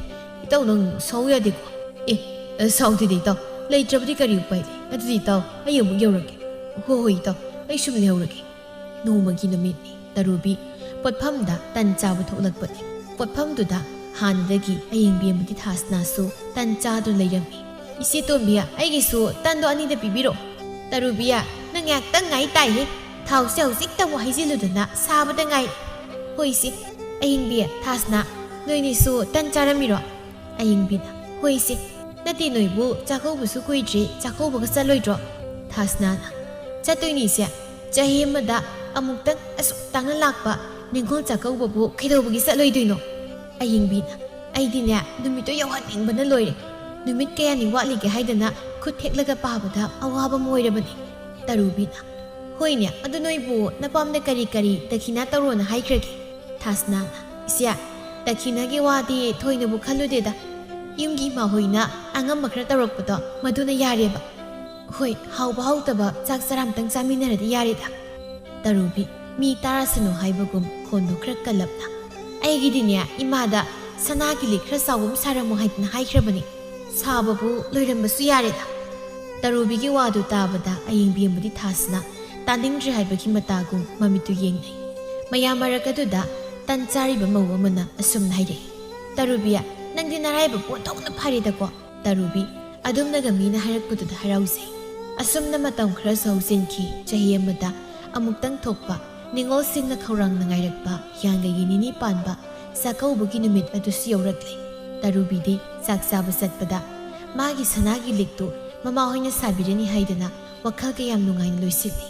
ꯏꯇꯥꯎ, ꯅꯪ ꯁꯥꯎ ꯌꯥꯗꯦꯀꯣ꯫" "ꯑꯦ, ꯑ, ꯁꯥꯎꯗꯦꯗ ꯏꯇꯥꯎ, ꯂꯩꯇ꯭ꯔꯕꯗꯤ ꯀꯔꯤ ꯎꯄꯥꯏ ꯂꯩ? ꯑꯗꯨꯗꯤ ꯏꯇꯥꯎ, ꯑꯩ ꯑꯃꯨꯛ ꯌꯧꯔꯒꯦ꯫" "ꯍꯣꯏ ꯍꯣꯏ ꯏꯇꯥꯎ, ꯑꯩ ꯁꯨꯝ ꯂꯩꯍꯧꯔꯒꯦ꯫" ꯅꯣꯡꯃꯒꯤ ꯅꯨꯃꯤꯠꯅꯤ꯫ ꯇꯔꯨꯕꯤ ꯄꯣꯠꯐꯝꯗ ꯇꯟ ꯆꯥꯕ ꯊꯣꯛꯂꯛꯄꯅꯤ꯫ ꯄꯣꯠꯐꯝꯗꯨꯗ ꯍꯥꯟꯅꯗꯒꯤ ꯑꯌꯤꯡꯕꯤ ꯑꯃꯗꯤ ꯊꯥꯁꯅꯥꯁꯨ ꯇꯟ ꯆꯥꯗꯨꯅ ꯂꯩꯔꯝꯃꯤ꯫ "ꯏꯆꯦ ꯇꯣꯝꯕꯤ, ꯑꯩꯒꯤꯁꯨ ꯇꯟꯗꯣ ꯑꯅꯤꯗ ꯄꯤꯕꯤꯔꯛꯑꯣ꯫" "ꯇꯔꯨꯕꯤ, ꯅꯪ ꯉꯥꯏꯍꯥꯛꯇꯪ ꯉꯥꯏ ꯇꯥꯏꯍꯦ꯫ ꯊꯥꯎꯁꯦ ꯍꯧꯖꯤꯛꯇ ꯑꯃꯨꯛ ꯍꯩꯖꯤꯜꯂꯨꯗꯅ ꯁꯥꯕꯗ ꯉꯥꯏ꯫" "ꯍꯣꯏ ꯏꯆꯦ꯫" "ꯑꯌꯤꯡꯕꯤ, ꯊꯥꯁꯅꯥ, ꯅꯣꯏꯅꯤꯁꯨ ꯇꯟ ꯆꯥꯔꯝꯃꯤꯔꯣ?" ꯑꯌꯤꯡꯕꯤꯅ "ꯍꯣꯏ ꯏꯆꯦ, ꯅꯠꯇꯦ, ꯅꯣꯏꯕꯨ ꯆꯥꯛꯀꯧꯕꯁꯨ ꯀꯨꯏꯗ꯭ꯔꯦ, ꯆꯥꯛꯀꯧꯕꯒ ꯆꯠꯂꯣꯏꯗ꯭ꯔꯣ?" ꯊꯥꯁꯅꯥꯅ, "ꯆꯠꯇꯣꯏꯅꯤ ꯏꯆꯦ, ꯆꯍꯤ ꯑꯃꯗ ꯑꯃꯨꯛꯇꯪ ꯑꯁꯨꯛ ꯇꯥꯡꯅ ꯂꯥꯛꯄ ꯅꯤꯉꯣꯜ ꯆꯥꯛꯀꯧꯕꯕꯨ ꯀꯩꯗꯧꯕꯒꯤ ꯆꯠꯂꯣꯏꯗꯣꯏꯅꯣ?" ꯑꯌꯤꯡꯕꯤꯅ, "ꯑꯩꯗꯤꯅꯦ, ꯅꯨꯃꯤꯠꯇꯣ ꯌꯧꯍꯟꯅꯤꯡꯕꯅ ꯂꯣꯏꯔꯦ꯫ ꯅꯨꯃꯤꯠ ꯀꯌꯥꯅꯤ ꯋꯥꯠꯂꯤꯒꯦ ꯍꯥꯏꯗꯅ ꯈꯨꯠ ꯊꯦꯛꯂꯒ ꯄꯥꯕꯗ ꯑꯋꯥꯕ ꯑꯃ ꯑꯣꯏꯔꯕꯅꯤ꯫" ꯇꯔꯨꯕꯤꯅ, "ꯍꯣꯏꯅꯦ, ꯑꯗꯨ ꯅꯣꯏꯕꯨ ꯅꯄꯥꯝꯗ ꯀꯔꯤ ꯀꯔꯤ ꯗꯈꯤꯅꯥ ꯇꯧꯔꯣꯅ ꯍꯥꯏꯈ꯭ꯔꯒꯦ?" ꯊꯥꯁꯅꯥꯅ, "ꯏꯆꯦ, ꯗꯈꯤꯅꯥꯒꯤ ꯋꯥꯗꯤ ꯊꯣꯏꯅꯕꯨ ꯈꯜꯂꯨꯗꯦꯗ꯫ ꯌꯨꯝꯒꯤ ꯏꯃꯥ ꯍꯣꯏꯅ ꯑꯉꯝꯕ ꯈꯔ ꯇꯧꯔꯛꯄꯗꯣ, ꯃꯗꯨꯅ ꯌꯥꯔꯦꯕ꯫ ꯍꯣꯏ, ꯍꯥꯎꯕ ꯍꯥꯎꯇꯕ ꯆꯥꯛ ꯆꯔꯥ ꯑꯝꯇꯪ ꯆꯥꯃꯤꯟꯅꯔꯗꯤ ꯌꯥꯔꯦꯗ꯫" ꯇꯔꯨꯕꯤ, ꯃꯤ ꯇꯥꯔꯁꯅꯨ ꯍꯥꯏꯕꯒꯨꯝ ꯈꯣꯟꯗꯣ ꯈꯔ ꯀꯜꯂꯞꯅ, "ꯑꯩꯒꯤꯗꯤꯅꯦ, ꯏꯃꯥꯗ ꯁꯅꯥꯒꯤ ꯂꯤꯛ ꯈꯔ ꯆꯥꯎꯕ ꯑꯃ ꯁꯥꯔꯝꯃꯣ ꯍꯥꯏꯗꯅ ꯍꯥꯏꯈ꯭ꯔꯕꯅꯤ꯫ ꯁꯥꯕꯕꯨ ꯂꯣꯏꯔꯝꯕꯁꯨ ꯌꯥꯔꯦꯗ꯫" ꯇꯔꯨꯕꯤꯒꯤ ꯋꯥꯗꯨ ꯇꯥꯕꯗ ꯑꯌꯤꯡꯕꯤ ꯑꯃꯗꯤ ꯊꯥꯁꯅ ꯇꯥꯅꯤꯡꯗ꯭ꯔꯦ ꯍꯥꯏꯕꯒꯤ ꯃꯇꯥꯒꯨꯝ ꯃꯃꯤꯠꯇꯨ ꯌꯦꯡꯅꯩ꯫ ꯃꯌꯥꯝ ꯃꯔꯛ ꯑꯗꯨꯗ ꯇꯟ ꯆꯥꯔꯤꯕ ꯃꯧ ꯑꯃꯅ ꯑꯁꯨꯝꯅ ꯍꯥꯏꯔꯛꯏ, "ꯇꯔꯨꯕꯤ, ꯅꯪꯗꯤ ꯅꯔꯥꯏꯕꯛ ꯑꯣꯟꯊꯣꯛꯅ ꯐꯔꯦꯗꯀꯣ꯫" ꯇꯔꯨꯕꯤ, ꯑꯗꯨꯝꯅꯒ ꯃꯤꯅ ꯍꯥꯏꯔꯛꯄꯗꯨꯗ ꯍꯔꯥꯎꯖꯩ꯫ ꯑꯁꯨꯝꯅ ꯃꯇꯝ ꯈꯔꯁꯨ ꯍꯧꯖꯤꯟꯈꯤ꯫ ꯆꯍꯤ ꯑꯃꯗ ꯑꯃꯨꯛꯇꯪ ꯊꯣꯛꯄ, ꯅꯤꯉꯣꯜꯁꯤꯡꯅ ꯈꯧꯔꯥꯡꯅ ꯉꯥꯏꯔꯛꯄ ꯍꯤꯌꯥꯡꯒꯩꯒꯤ ꯅꯤꯅꯤ ꯄꯥꯟꯕ ꯆꯥꯛꯀꯧꯕꯒꯤ ꯅꯨꯃꯤꯠ ꯑꯗꯨꯁꯨ ꯌꯧꯔꯛꯂꯦ꯫ ꯇꯔꯨꯕꯤꯗꯤ ꯆꯥꯛ ꯆꯥꯕ ꯆꯠꯄꯗ ꯃꯥꯒꯤ ꯁꯅꯥꯒꯤ ꯂꯤꯛꯇꯨ ꯃꯃꯥꯍꯣꯏꯅ ꯁꯥꯕꯤꯔꯅꯤ ꯍꯥꯏꯗꯅ ꯋꯥꯈꯜ ꯀꯌꯥꯝ ꯅꯨꯡꯉꯥꯏꯅ ꯂꯣꯏꯁꯤꯜꯂꯤ꯫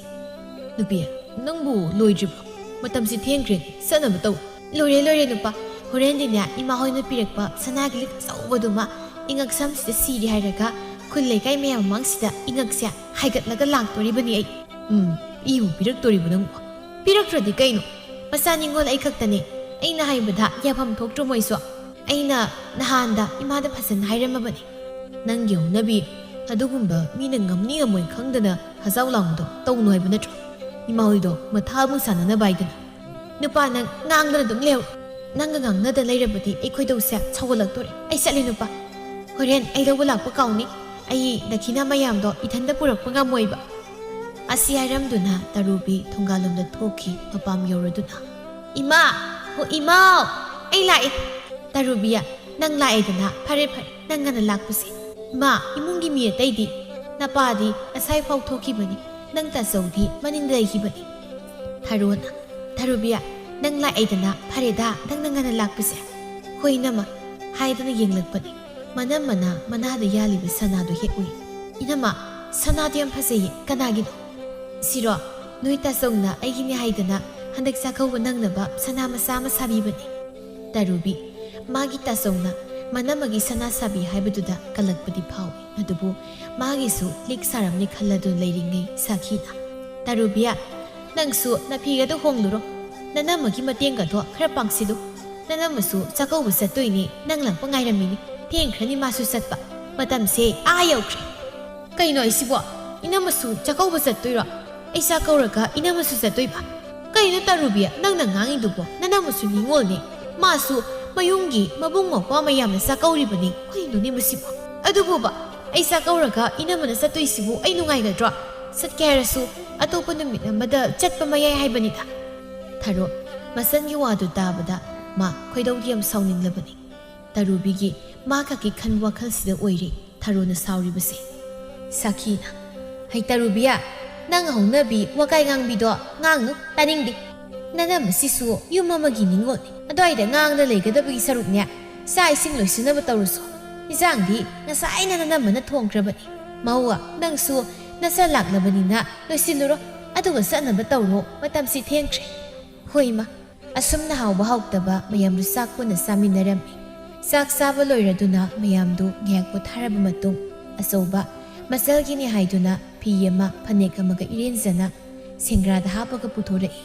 "ꯅꯨꯄꯤ, ꯅꯪꯕꯨ ꯂꯣꯏꯗ꯭ꯔꯤꯕ꯭ꯔꯣ? ꯃꯇꯝꯁꯤ ꯊꯦꯡꯈ꯭ꯔꯦ, ꯆꯠꯅꯕ ꯇꯧ꯫" "ꯂꯣꯏꯔꯦ, ꯂꯣꯏꯔꯦ ꯅꯨꯄꯥ꯫ ꯍꯣꯔꯦꯟꯗꯤꯅꯦ, ꯏꯃꯥ ꯍꯣꯏꯅ ꯄꯤꯔꯛꯄ ꯁꯅꯥꯒꯤ ꯂꯤꯛ ꯑꯆꯧꯕꯗꯨꯃ ꯏꯉꯛ ꯁꯝꯁꯤꯗ ꯁꯤꯔꯦ ꯍꯥꯏꯔꯒ ꯈꯨꯜ ꯂꯩꯀꯥꯏ ꯃꯌꯥꯝ ꯃꯃꯥꯡꯁꯤꯗ ꯏꯉꯛꯁꯦ ꯍꯥꯏꯒꯠꯂꯒ ꯂꯥꯛꯇꯣꯔꯤꯕꯅꯤ ꯑꯩ꯫" "ꯎꯝ, ꯏꯕꯨ ꯄꯤꯔꯛꯇꯣꯔꯤꯕꯣ ꯅꯪꯕꯣ?" "ꯄꯤꯔꯛꯇ꯭ꯔꯗꯤ ꯀꯩꯅꯣ? ꯃꯆꯥ ꯅꯤꯉꯣꯜ ꯑꯩ ꯈꯛꯇꯅꯦ꯫ ꯑꯩꯅ ꯍꯥꯏꯕꯗ ꯌꯥꯐꯝ ꯊꯣꯛꯇ꯭ꯔꯣ ꯃꯣꯏꯁꯨ? ꯑꯩꯅ ꯅꯍꯥꯟꯗ ꯏꯃꯥꯗ ꯐꯖꯅ ꯍꯥꯏꯔꯝꯃꯕꯅꯤ꯫" "ꯅꯪꯒꯤ ꯍꯧꯅꯕꯤ, ꯑꯗꯨꯒꯨꯝꯕ ꯃꯤꯅ ꯉꯝꯅꯤ ꯉꯝꯃꯣꯏ ꯈꯪꯗꯅ ꯍꯖꯥꯎ ꯂꯥꯡꯕꯗꯣ ꯇꯧꯅꯨ ꯍꯥꯏꯕ ꯅꯠꯇ꯭ꯔꯣ? ꯏꯃꯥ ꯍꯣꯏꯗꯣ ꯃꯊꯥ ꯑꯃꯨꯛ ꯁꯥꯟꯅꯅꯕ ꯍꯥꯏꯗꯅ꯫" "ꯅꯨꯄꯥ, ꯅꯪ ꯉꯥꯡꯗꯅ ꯑꯗꯨꯝ ꯂꯩꯍꯧ꯫ ꯅꯪꯒ ꯉꯥꯡꯅꯗ ꯂꯩꯔꯕꯗꯤ ꯑꯩ ꯈꯣꯏꯗꯧꯁꯦ ꯁꯥꯎꯒꯠꯂꯛꯇꯣꯔꯦ꯫ ꯑꯩ ꯆꯠꯂꯦ ꯅꯨꯄꯥ꯫ ꯍꯣꯔꯦꯟ ꯑꯩ ꯂꯧꯕ ꯂꯥꯛꯄ ꯀꯥꯎꯅꯤ꯫ ꯑꯩ ꯗꯈꯤꯅꯥ ꯃꯌꯥꯝꯗꯣ ꯏꯊꯟꯇ ꯄꯨꯔꯛꯄ ꯉꯝꯃꯣꯏꯕ꯫" ꯑꯁꯤ ꯍꯥꯏꯔꯝꯗꯨꯅ ꯇꯔꯨꯕꯤ ꯊꯣꯡꯒꯥꯜꯂꯣꯝꯗ ꯊꯣꯛꯈꯤ꯫ ꯃꯄꯥꯝ ꯌꯧꯔꯗꯨꯅ, "ꯏꯃꯥ! ꯍꯣ ꯏꯃꯥꯎ! ꯑꯩ ꯂꯥꯛꯑꯦ!" "ꯇꯔꯨꯕꯤ, ꯅꯪ ꯂꯥꯛꯑꯦꯗꯅ, ꯐꯔꯦ ꯐꯔꯦ, ꯅꯪ ꯉꯟꯅ ꯂꯥꯛꯄꯁꯦ꯫ ꯏꯃꯥ, ꯏꯃꯨꯡꯒꯤ ꯃꯤ ꯑꯇꯩꯗꯤ?" "ꯅꯄꯥꯗꯤ ꯉꯁꯥꯏ ꯐꯥꯎ ꯊꯣꯛꯈꯤꯕꯅꯤ, ꯅꯪ ꯇꯥꯆꯧꯗꯤ ꯃꯅꯤꯡꯗ ꯂꯩꯈꯤꯕꯅꯤ꯫" ꯊꯔꯣꯅ, "ꯇꯔꯨꯕꯤ, ꯅꯪ ꯂꯥꯛꯑꯦꯗꯅ, ꯐꯔꯦꯗ, ꯅꯪꯅ ꯉꯟꯅ ꯂꯥꯛꯄꯁꯦ꯫" "ꯍꯣꯏ ꯏꯅꯝꯃ" ꯍꯥꯏꯗꯅ ꯌꯦꯡꯂꯛꯄꯅꯤ꯫ ꯃꯅꯝꯃꯅ ꯃꯅꯥꯗ ꯌꯥꯜꯂꯤꯕ ꯁꯅꯥꯗꯨ ꯍꯦꯛ ꯎꯏ꯫ "ꯏꯅꯝꯃ, ꯁꯅꯥꯗꯨ ꯌꯥꯝ ꯐꯖꯩꯌꯦ, ꯀꯅꯥꯒꯤꯅꯣ?" "ꯁꯤꯔꯣ? ꯅꯣꯏ ꯇꯥꯆꯧꯅ ꯑꯩꯒꯤꯅꯦ ꯍꯥꯏꯗꯅ ꯍꯟꯗꯛ ꯆꯥꯛꯀꯧꯕ ꯅꯪꯅꯕ ꯁꯅꯥ ꯃꯆꯥ ꯑꯃ ꯁꯥꯕꯤꯕꯅꯦ꯫" ꯇꯔꯨꯕꯤ, ꯃꯥꯒꯤ ꯇꯥꯆꯧꯅ ꯃꯅꯝꯃꯒꯤ ꯁꯅꯥ ꯁꯥꯕꯤ ꯍꯥꯏꯕꯗꯨꯗ ꯀꯜꯂꯛꯄꯗꯤ ꯐꯥꯎꯏ, ꯑꯗꯨꯕꯨ ꯃꯥꯒꯤꯁꯨ ꯂꯤꯛ ꯁꯥꯔꯝꯅꯤ ꯈꯜꯂꯗꯨꯅ ꯂꯩꯔꯤꯉꯩ ꯁꯥꯈꯤꯅ, "ꯇꯔꯨꯕꯤꯌꯥ, ꯅꯪꯁꯨ ꯅꯐꯤꯒꯗꯣ ꯍꯣꯡꯂꯨꯔꯣ, ꯅꯅꯝꯃꯒꯤ ꯃꯇꯦꯡꯒꯗꯣ ꯈꯔ ꯄꯥꯡꯁꯤꯜꯂꯨ꯫ ꯅꯅꯝꯃꯁꯨ ꯆꯥꯛꯀꯧꯕ ꯆꯠꯇꯣꯏꯅꯤ, ꯅꯪ ꯂꯥꯛꯄ ꯉꯥꯏꯔꯝꯃꯤꯅꯤ꯫ ꯊꯦꯡꯈ꯭ꯔꯅꯤ ꯃꯥꯁꯨ ꯆꯠꯄ, ꯃꯇꯝꯁꯦ ꯑꯥ ꯌꯧꯈ꯭ꯔꯦ꯫" "ꯀꯩꯅꯣ ꯑꯩꯁꯤꯕꯣ? ꯏꯅꯝꯃꯁꯨ ꯆꯥꯛꯀꯧꯕ ꯆꯠꯇꯣꯏꯔꯣ? ꯑꯩ ꯆꯥꯛ ꯀꯧꯔꯒ ꯏꯅꯝꯃꯁꯨ ꯆꯠꯇꯣꯏꯕ? ꯀꯩꯅꯣ ꯇꯔꯨꯕꯤ, ꯅꯪꯅ ꯉꯥꯡꯉꯤꯗꯨꯕꯣ? ꯅꯅꯝꯃꯁꯨ ꯅꯤꯉꯣꯜꯅꯦ, ꯃꯥꯁꯨ ꯃꯌꯨꯝꯒꯤ ꯃꯕꯨꯡ ꯃꯧꯄ꯭ꯋꯥ ꯃꯌꯥꯝꯅ ꯆꯥꯛ ꯀꯧꯔꯤꯕꯅꯤ꯫ ꯀꯩꯅꯣꯅꯦ ꯃꯁꯤꯕꯣ? ꯑꯗꯨꯕꯨꯕ ꯑꯩ ꯆꯥꯛ ꯀꯧꯔꯒ ꯏꯅꯝꯃꯅ ꯆꯠꯇꯣꯏꯁꯤꯕꯨ ꯑꯩ ꯅꯨꯡꯉꯥꯏꯒꯗ꯭ꯔꯣ? ꯆꯠꯀꯦ ꯍꯥꯏꯔꯁꯨ ꯑꯇꯣꯞꯄ ꯅꯨꯃꯤꯠ ꯑꯃꯗ ꯆꯠꯄ ꯃꯌꯥꯏ ꯍꯥꯏꯕꯅꯤꯗ꯫" ꯊꯔꯣ, ꯃꯆꯟꯒꯤ ꯋꯥꯗꯨ ꯇꯥꯕꯗ ꯃꯥ ꯈꯣꯏꯗꯧꯗꯤ ꯌꯥꯝ ꯁꯥꯎꯅꯤꯡꯂꯕꯅꯤ꯫ ꯇꯔꯨꯕꯤꯒꯤ ꯃꯥ ꯈꯛꯀꯤ ꯈꯟꯕ ꯋꯥꯈꯜꯁꯤꯗ ꯑꯣꯏꯔꯦ ꯊꯔꯣꯅ ꯁꯥꯎꯔꯤꯕꯁꯦ꯫ ꯁꯥꯈꯤꯅ, "ꯍꯩ ꯇꯔꯨꯕꯤꯌꯥ, ꯅꯪ ꯍꯧꯅꯕꯤ ꯋꯥꯀꯥꯏ ꯉꯥꯡꯕꯤꯗꯣ ꯉꯥꯡꯅꯨ, ꯇꯥꯅꯤꯡꯗꯦ꯫ ꯅꯅꯝꯃꯁꯤꯁꯨ ꯌꯨꯝ ꯑꯃꯒꯤ ꯅꯤꯉꯣꯜꯅꯤ꯫ ꯑꯗ꯭ꯋꯥꯏꯗ ꯉꯥꯡꯅ ꯂꯩꯒꯗꯕꯒꯤ ꯁꯔꯨꯛꯅꯦ, ꯆꯥꯛ ꯏꯁꯤꯡ ꯂꯣꯏꯁꯤꯟꯅꯕ ꯇꯧꯔꯨꯁꯣ꯫ ꯏꯟꯖꯥꯡꯗꯤ ꯉꯁꯥꯏꯅ ꯅꯅꯝꯃꯅ ꯊꯣꯡꯈ꯭ꯔꯕꯅꯤ꯫ ꯃꯧ, ꯅꯪꯁꯨ ꯅꯆꯟ ꯂꯥꯛꯂꯕꯅꯤꯅ ꯂꯣꯏꯁꯤꯜꯂꯨꯔꯣ, ꯑꯗꯨꯒ ꯆꯠꯅꯕ ꯇꯧꯔꯣ, ꯃꯇꯝꯁꯤ ꯊꯦꯡꯈ꯭ꯔꯦ꯫" ꯍꯣꯏ ꯏꯃꯥ꯫ ꯑꯁꯨꯝꯅ ꯍꯥꯎꯕ ꯍꯥꯎꯇꯕ ꯃꯌꯥꯝꯗꯨ ꯆꯥꯛ ꯄꯨꯟꯅ ꯆꯥꯃꯤꯟꯅꯔꯝꯃꯤ꯫ ꯆꯥꯛ ꯆꯥꯕ ꯂꯣꯏꯔꯗꯨꯅ ꯃꯌꯥꯝꯗꯨ ꯉꯥꯏꯍꯥꯛ ꯄꯣꯊꯥꯔꯕ ꯃꯇꯨꯡ, ꯑꯆꯧꯕ ꯃꯆꯜꯒꯤꯅꯤ ꯍꯥꯏꯗꯨꯅ ꯐꯤ ꯑꯃ ꯐꯅꯦꯛ ꯑꯃꯒ ꯏꯔꯦꯟꯖꯅ ꯁꯦꯡꯒ꯭ꯔꯥꯗ ꯍꯥꯞꯄꯒ ꯄꯨꯊꯣꯔꯛꯏ꯫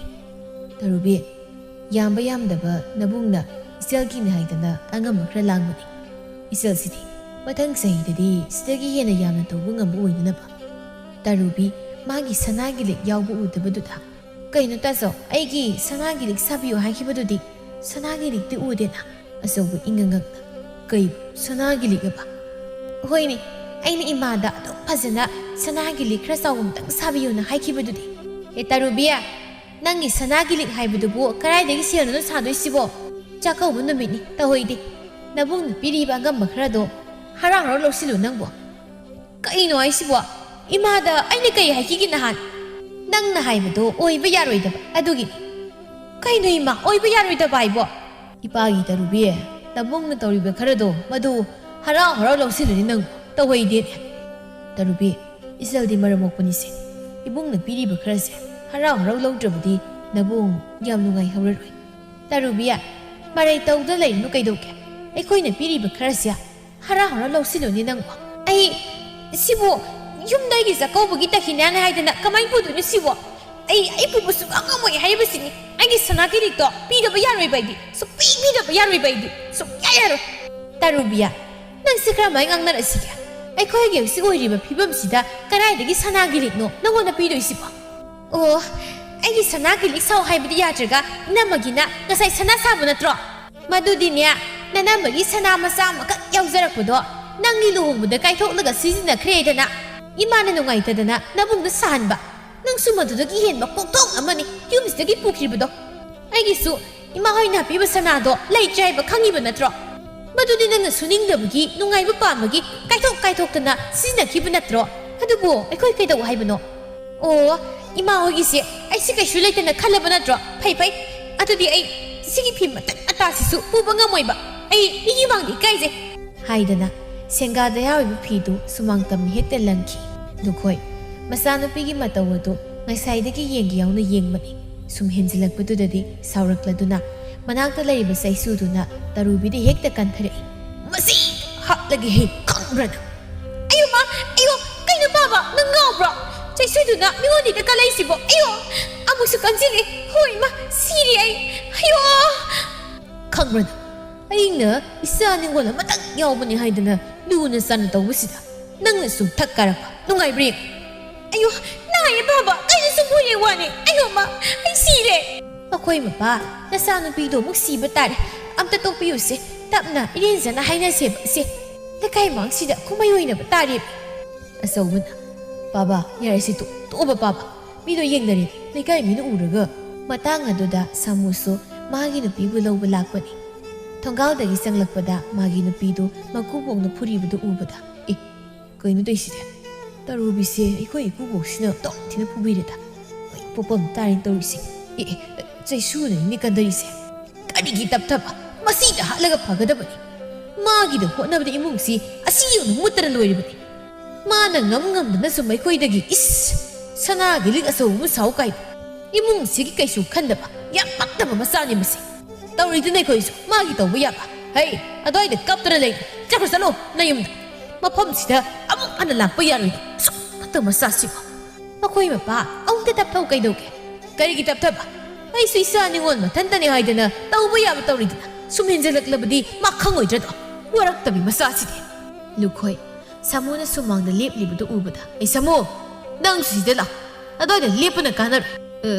"ꯇꯔꯨꯕꯤ, ꯌꯥꯝꯕ ꯌꯥꯝꯗꯕ ꯅꯕꯨꯡꯅ ꯏꯆꯜꯒꯤꯅꯤ ꯍꯥꯏꯗꯅ ꯑꯉꯝꯕ ꯈꯔ ꯂꯥꯡꯕꯅꯤ꯫ ꯏꯆꯜꯁꯤꯗꯤ ꯃꯊꯪ ꯆꯍꯤꯗꯗꯤ ꯁꯤꯗꯒꯤ ꯍꯦꯟꯅ ꯌꯥꯝꯅ ꯇꯧꯕ ꯉꯝꯕ ꯑꯣꯏꯅꯅꯕ꯫" ꯇꯔꯨꯕꯤ ꯃꯥꯒꯤ ꯁꯅꯥꯒꯤ ꯂꯤꯛ ꯌꯥꯎꯕ ꯎꯗꯕꯗꯨꯗ, "ꯀꯩꯅꯣ ꯇꯥꯆꯧ, ꯑꯩꯒꯤ ꯁꯅꯥꯒꯤ ꯂꯤꯛ ꯁꯥꯕꯤꯌꯨ ꯍꯥꯏꯈꯤꯕꯗꯨꯗꯤ ꯁꯅꯥꯒꯤ ꯂꯤꯛꯇꯤ ꯎꯗꯦꯅ?" ꯑꯆꯧꯕ ꯏꯪꯉ ꯉꯛꯅ, "ꯀꯩ ꯁꯅꯥꯒꯤ ꯂꯤꯛ ꯑꯕ?" "ꯍꯣꯏꯅꯦ, ꯑꯩꯅ ꯏꯃꯥꯗ ꯑꯗꯨꯛ ꯐꯖꯅ ꯁꯅꯥꯒꯤ ꯂꯤꯛ ꯈꯔ ꯆꯥꯎꯕ ꯑꯝꯇꯪ ꯁꯥꯕꯤꯌꯨꯅ ꯍꯥꯏꯈꯤꯕꯗꯨꯗꯤ꯫" "ꯑꯦ ꯇꯔꯨꯕꯤ, ꯅꯪꯒꯤ ꯁꯅꯥꯒꯤ ꯂꯤꯛ ꯍꯥꯏꯕꯗꯨꯕꯨ ꯀꯗꯥꯏꯗꯒꯤ ꯁꯦꯜꯅꯅꯣ ꯁꯥꯗꯣꯏꯁꯤꯕꯣ? ꯆꯥꯛꯀꯧꯕ ꯅꯨꯃꯤꯠꯅꯤ, ꯇꯧꯍꯩꯗꯦ꯫ ꯅꯕꯨꯡꯅ ꯄꯤꯔꯤꯕ ꯑꯉꯝꯕ ꯈꯔꯗꯣ ꯍꯔꯥꯎ ꯍꯔꯥꯎ ꯂꯧꯁꯤꯜꯂꯨ ꯅꯪꯕꯣ꯫" "ꯀꯩꯅꯣ ꯍꯥꯏꯁꯤꯕꯣ? ꯏꯃꯥꯗ ꯑꯩꯅ ꯀꯩ ꯍꯥꯏꯈꯤꯒꯦ ꯅꯍꯥꯟ?" "ꯅꯪꯅ ꯍꯥꯏꯕꯗꯣ ꯑꯣꯏꯕ ꯌꯥꯔꯣꯏꯗꯕ ꯑꯗꯨꯒꯤꯅꯤ꯫" "ꯀꯩꯅꯣ ꯏꯃꯥ, ꯑꯣꯏꯕ ꯌꯥꯔꯣꯏꯗꯕ ꯍꯥꯏꯕꯣ?" "ꯏꯄꯥꯒꯤ ꯇꯔꯨꯕꯤ, ꯅꯕꯨꯡꯅ ꯇꯧꯔꯤꯕ ꯈꯔꯗꯣ ꯃꯗꯨ ꯍꯔꯥꯎ ꯍꯔꯥꯎ ꯂꯧꯁꯤꯜꯂꯨꯅꯤ ꯅꯪ, ꯇꯧꯍꯩꯗꯦꯅꯦ꯫ ꯇꯔꯨꯕꯤ, ꯏꯆꯜꯗꯤ ꯃꯔꯝ ꯃꯣꯛꯄꯅꯤꯁꯦ꯫ ꯏꯕꯨꯡꯅ ꯄꯤꯔꯤꯕ ꯈꯔꯁꯦ ꯍꯔꯥꯎ ꯍꯔꯥꯎ ꯂꯧꯗ꯭ꯔꯕꯗꯤ ꯅꯕꯨꯡ ꯌꯥꯝ ꯅꯨꯡꯉꯥꯏꯍꯧꯔꯔꯣꯏ꯫ ꯇꯔꯨꯕꯤ, ꯃꯔꯩ ꯇꯧꯗ ꯂꯩꯔꯨꯅꯨ ꯀꯩꯗꯧꯒꯦ? ꯑꯩꯈꯣꯏꯅ ꯄꯤꯔꯤꯕ ꯈꯔꯁꯦ ꯍꯔꯥꯎ ꯍꯔꯥꯎ ꯂꯧꯁꯤꯜꯂꯨꯅꯦ ꯅꯪꯕꯣ꯫ ꯑꯩ, ꯁꯤꯕꯨ ꯌꯨꯝꯗ ꯑꯩꯒꯤ ꯆꯥꯛꯀꯧꯕꯒꯤ ꯗꯈꯤꯅꯥꯅꯦ ꯍꯥꯏꯗꯅ ꯀꯃꯥꯏꯅ ꯄꯨꯗꯣꯏꯅꯣ ꯁꯤꯕꯣ? ꯑꯩ, ꯑꯩ ꯄꯨꯕ ꯁꯨꯡꯉꯝ ꯉꯝꯃꯣꯏ ꯍꯥꯏꯔꯤꯕꯁꯤꯅꯤ꯫ ꯑꯩꯒꯤ ꯁꯅꯥ ꯀꯤꯔꯤꯛꯇꯣ ꯄꯤꯗꯕ ꯌꯥꯔꯣꯏꯕ ꯑꯩꯗꯤ꯫ ꯁꯨꯡꯄꯤ ꯄꯤꯗꯕ ꯌꯥꯔꯣꯏꯕ ꯑꯩꯗꯤ꯫ ꯁꯨꯡꯌꯥ ꯌꯥꯔꯣꯏ꯫ ꯇꯔꯨꯕꯤꯌꯥ, ꯅꯪꯁꯦ ꯀꯔꯝꯍꯥꯏꯅ ꯉꯥꯡꯅꯔꯛꯁꯤꯒꯦ? ꯑꯩꯈꯣꯏꯒꯤ ꯍꯧꯖꯤꯛ ꯑꯣꯏꯔꯤꯕ ꯐꯤꯕꯝꯁꯤꯗ ꯀꯗꯥꯏꯗꯒꯤ ꯁꯅꯥ ꯀꯤꯔꯤꯛꯅꯣ ꯅꯪꯉꯣꯟꯗ ꯄꯤꯗꯣꯏꯁꯤꯕꯣ? ꯑꯣ, ꯑꯩꯒꯤ ꯁꯅꯥ ꯀꯤꯔꯤꯛ ꯁꯥꯎ ꯍꯥꯏꯕꯗꯤ ꯌꯥꯗ꯭ꯔꯒ ꯏꯅꯝꯃꯒꯤꯅ ꯉꯁꯥꯏ ꯁꯅꯥ ꯁꯥꯕ ꯅꯠꯇ꯭ꯔꯣ? ꯃꯗꯨꯗꯤꯅꯦ, ꯅꯅꯝꯃꯒꯤ ꯁꯅꯥ ꯃꯆꯥ ꯑꯃꯈꯛ ꯌꯥꯎꯖꯔꯛꯄꯗꯣ ꯅꯪꯒꯤ ꯂꯨꯍꯣꯡꯕꯗ ꯀꯥꯏꯊꯣꯛꯂꯒ ꯁꯤꯖꯤꯟꯅꯈ꯭ꯔꯦꯗꯅ ꯏꯃꯥꯅ ꯅꯨꯡꯉꯥꯏꯇꯗꯅ ꯅꯕꯨꯡꯗ ꯁꯥꯍꯟꯕ꯫ ꯅꯪꯁꯨ ꯃꯗꯨꯗꯒꯤ ꯍꯦꯟꯕ ꯀꯣꯛꯊꯣꯡ ꯑꯃꯅꯤ ꯌꯨꯝꯁꯤꯗꯒꯤ ꯄꯨꯈ꯭ꯔꯤꯕꯗꯣ꯫ ꯑꯩꯒꯤꯁꯨ ꯏꯃꯥ ꯍꯣꯏꯅ ꯍꯥꯞꯄꯤꯕ ꯁꯅꯥꯗꯣ ꯂꯩꯇ꯭ꯔꯦ ꯍꯥꯏꯕ ꯈꯪꯉꯤꯕ ꯅꯠꯇ꯭ꯔꯣ? ꯃꯗꯨꯗꯤ ꯅꯪꯅ ꯁꯨꯅꯤꯡꯗꯕꯒꯤ, ꯅꯨꯡꯉꯥꯏꯕ ꯄꯥꯝꯕꯒꯤ ꯀꯥꯏꯊꯣꯛ ꯀꯥꯏꯊꯣꯛꯇꯅ ꯁꯤꯖꯤꯟꯅꯈꯤꯕ ꯅꯠꯇ꯭ꯔꯣ? ꯑꯗꯨꯕꯨ ꯑꯩꯈꯣꯏ ꯀꯩꯗꯧ ꯍꯥꯏꯕꯅꯣ? ꯑꯣ, ꯏꯃꯥ ꯍꯣꯏꯒꯤꯁꯦ ꯑꯩꯁꯦ ꯀꯩꯁꯨ ꯂꯩꯇꯅ ꯈꯜꯂꯕ ꯅꯠꯇ꯭ꯔꯣ? ꯐꯩ, ꯐꯩ꯫ ꯑꯗꯨꯗꯤ ꯑꯩ ꯁꯤꯒꯤ ꯐꯤ ꯃꯇꯠ ꯃꯇꯥꯁꯤꯁꯨ ꯄꯨꯕ ꯉꯝꯃꯣꯏꯕ꯫ ꯑꯩ ꯃꯤꯒꯤ ꯃꯥꯡꯗ ꯏꯀꯥꯏꯖꯩ꯫ ꯍꯥꯏꯗꯅ ꯁꯦꯡꯒꯥꯗ ꯌꯥꯎꯔꯤꯕ ꯐꯤꯗꯨ ꯁꯨꯃꯥꯡ ꯇꯝꯅ ꯍꯦꯛꯇ ꯂꯪꯈꯤ꯫ ꯂꯨꯈꯣꯏ, ꯃꯆꯥꯅꯨꯄꯤꯒꯤ ꯃꯇꯧ ꯑꯗꯨ ꯉꯁꯥꯏꯗꯒꯤ ꯌꯦꯡꯒꯦ ꯌꯥꯎꯅ ꯌꯦꯡꯕꯅꯤ꯫ ꯁꯨꯝ ꯍꯦꯟꯖꯤꯜꯂꯛꯄꯗꯨꯗꯗꯤ ꯁꯥꯎꯔꯛꯂꯗꯨꯅ ꯃꯅꯥꯛꯇ ꯂꯩꯔꯤꯕ ꯆꯩꯁꯨꯗꯨꯅ ꯇꯔꯨꯕꯤꯗ ꯍꯦꯛꯇ ꯀꯟꯊꯔꯛꯏ꯫ "ꯃꯁꯤ ꯍꯥꯠꯂꯒꯦ ꯍꯦ, ꯈꯪꯕ꯭ꯔꯥ ꯅꯪ?" "ꯑꯌꯣ ꯃꯥ, ꯑꯌꯣ, ꯀꯩꯅꯣ ꯄꯥꯕ, ꯅꯪ ꯉꯥꯎꯕ꯭ꯔꯣ? ꯆꯩꯁꯨꯗꯨꯅ ꯃꯤꯉꯣꯟꯗ ꯍꯦꯛꯇ ꯀꯜꯂꯛꯏꯁꯤꯕꯣ? ꯑꯌꯣ, ꯑꯃꯨꯛꯁꯨ ꯀꯟꯁꯤꯜꯂꯤ꯫ ꯍꯣꯏ ꯏꯃꯥ, ꯁꯤꯔꯦ ꯑꯩ꯫ ꯑꯌꯣ!" "ꯈꯪꯕ꯭ꯔꯥ ꯅꯪ? ꯑꯩꯅ ꯏꯆꯥ ꯅꯤꯡꯉꯣꯜ ꯑꯃꯇꯪ ꯌꯥꯎꯕꯅꯤ ꯍꯥꯏꯗꯅ ꯂꯨꯅ ꯆꯥꯟꯅ ꯇꯧꯕꯁꯤꯗ ꯅꯪꯅ ꯁꯨꯝ ꯊꯛ ꯀꯥꯔꯛꯄ ꯅꯨꯡꯉꯥꯏꯕ꯭ꯔꯥ ꯌꯦꯡꯉꯨ?" "ꯑꯌꯣ, ꯅꯥꯏꯌꯦ ꯄꯥꯕ, ꯀꯩꯅꯣ ꯁꯨꯝ ꯍꯨꯔꯦ ꯋꯥꯅꯦ? ꯑꯌꯣ ꯃꯥ, ꯑꯩ ꯁꯤꯔꯦ!" "ꯑꯩꯈꯣꯏ ꯃꯄꯥ, ꯅꯆꯥꯅꯨꯄꯤꯗꯣ ꯑꯃꯨꯛ ꯁꯤꯕ ꯇꯥꯔꯦ꯫ ꯑꯝꯇ ꯇꯣꯛꯄꯤꯌꯨꯁꯦ, ꯇꯞꯅ ꯏꯔꯦꯟꯖꯅ ꯍꯥꯏꯅꯁꯦꯕ ꯁꯦ꯫ ꯂꯩꯀꯥꯏ ꯃꯥꯡꯁꯤꯗ ꯀꯨꯝꯍꯩ ꯑꯣꯏꯅꯕ ꯇꯥꯔꯦ꯫" ꯑꯆꯧꯕꯅ, "ꯄꯥꯕ, ꯌꯥꯔꯦꯁꯦ, ꯇꯣꯛ-, ꯇꯣꯛꯑꯣꯕ ꯄꯥꯕ꯫ ꯃꯤꯗꯣ ꯌꯦꯡꯅꯔꯦ, ꯂꯩꯀꯥꯏ ꯃꯤꯅ ꯎꯔꯒ꯫" ꯃꯇꯥꯡ ꯑꯗꯨꯗ ꯁꯥꯃꯨꯁꯨ ꯃꯥꯒꯤ ꯅꯨꯄꯤꯕꯨ ꯂꯧꯕ ꯂꯥꯛꯄꯅꯤ꯫ ꯊꯣꯡꯒꯥꯜꯗꯒꯤ ꯆꯪꯂꯛꯄꯗ ꯃꯥꯒꯤ ꯅꯨꯄꯤꯗꯨ ꯃꯀꯨꯕꯣꯛꯅ ꯐꯨꯔꯤꯕꯗꯨ ꯎꯕꯗ, "ꯑꯦ, ꯀꯩꯅꯣ ꯇꯧꯏꯁꯤꯗꯤ? ꯇꯔꯨꯕꯤꯁꯦ ꯑꯩꯈꯣꯏ ꯏꯀꯨꯕꯣꯛꯁꯤꯅ ꯑꯣꯟꯊꯣꯛ ꯊꯤꯅ ꯐꯨꯕꯤꯔꯦꯗ꯫ ꯍꯣꯏ, ꯄꯣꯛꯄꯝ ꯇꯥꯔꯦꯅ ꯇꯧꯔꯤꯁꯦ꯫ ꯑꯦ, ꯑꯦ, ꯆꯩꯁꯨꯅꯅꯤꯅꯦ ꯀꯟꯗꯔꯤꯁꯦ꯫ ꯀꯔꯤꯒꯤ ꯇꯞꯊꯕ? ꯃꯁꯤꯗ ꯍꯥꯠꯂꯒ ꯐꯒꯗꯕꯅꯤ꯫" ꯃꯥꯒꯤꯗ ꯍꯣꯠꯅꯕꯗ ꯏꯃꯨꯡꯁꯤ ꯑꯁꯤ ꯌꯧꯅ ꯃꯨꯠꯇꯅ ꯂꯣꯏꯔꯤꯕꯅꯤ꯫ ꯃꯥꯅ ꯉꯝ ꯉꯝꯗꯅꯁꯨ ꯃꯈꯣꯏꯗꯒꯤ, ꯏꯁ, ꯁꯅꯥꯒꯤ ꯂꯤꯛ ꯑꯆꯧꯕ ꯑꯃ ꯁꯥꯎ ꯀꯥꯏꯅ꯫ ꯏꯃꯨꯡꯁꯤꯒꯤ ꯀꯩꯁꯨ ꯈꯟꯗꯕ ꯌꯥꯝ ꯄꯛꯇꯕ ꯃꯆꯥꯅꯤ ꯃꯁꯤ꯫ ꯇꯧꯔꯤꯗꯨꯅ ꯑꯩꯈꯣꯏꯁꯨ ꯃꯥꯒꯤ ꯇꯧꯕ ꯌꯥꯕ꯫ ꯍꯩ, ꯑꯗꯨꯋꯥꯏꯗ ꯀꯞꯇꯅ ꯂꯩ꯫ ꯆꯠꯈ꯭ꯔꯣ, ꯆꯠꯂꯣ ꯅꯌꯨꯝꯗ꯫ ꯃꯐꯝꯁꯤꯗ ꯑꯃꯨꯛ ꯍꯟꯅ ꯂꯥꯛꯄ ꯌꯥꯔꯣꯏꯗ꯫ ꯁꯨꯝ ꯐꯠꯇꯕ ꯃꯆꯥꯁꯤꯕꯨ꯫ ꯑꯩꯈꯣꯏ ꯃꯄꯥ ꯑꯃꯨꯛꯇ ꯇꯞꯊꯧ ꯀꯩꯗꯧꯒꯦ? ꯀꯔꯤꯒꯤ ꯇꯞꯊꯕ? ꯑꯩꯁꯨ ꯏꯆꯥ ꯅꯤꯉꯣꯜ ꯃꯊꯟꯇꯅꯤ ꯍꯥꯏꯗꯅ ꯇꯧꯕ ꯌꯥꯕ ꯇꯧꯔꯤꯗꯅ꯫ ꯁꯨꯝ ꯍꯦꯟꯖꯜꯂꯛꯂꯕꯗꯤ ꯃꯥ ꯈꯪꯉꯣꯏꯗ꯭ꯔꯗꯣ? ꯋꯥꯔꯛꯇꯕꯤ ꯃꯆꯥꯁꯤꯗꯤ꯫ ꯂꯨꯈꯣꯏ, ꯁꯥꯃꯨꯅ ꯁꯨꯃꯥꯡꯗ ꯂꯦꯞꯂꯤꯕꯗꯨ ꯎꯕꯗ, "ꯑꯩ ꯁꯥꯃꯨ, ꯅꯪꯁꯨ ꯁꯤꯗ ꯂꯥꯛ꯫ ꯑꯗꯨꯋꯥꯏꯗ ꯂꯦꯞꯄꯅ ꯀꯥꯟꯅꯔꯣꯏ꯫" "ꯑ,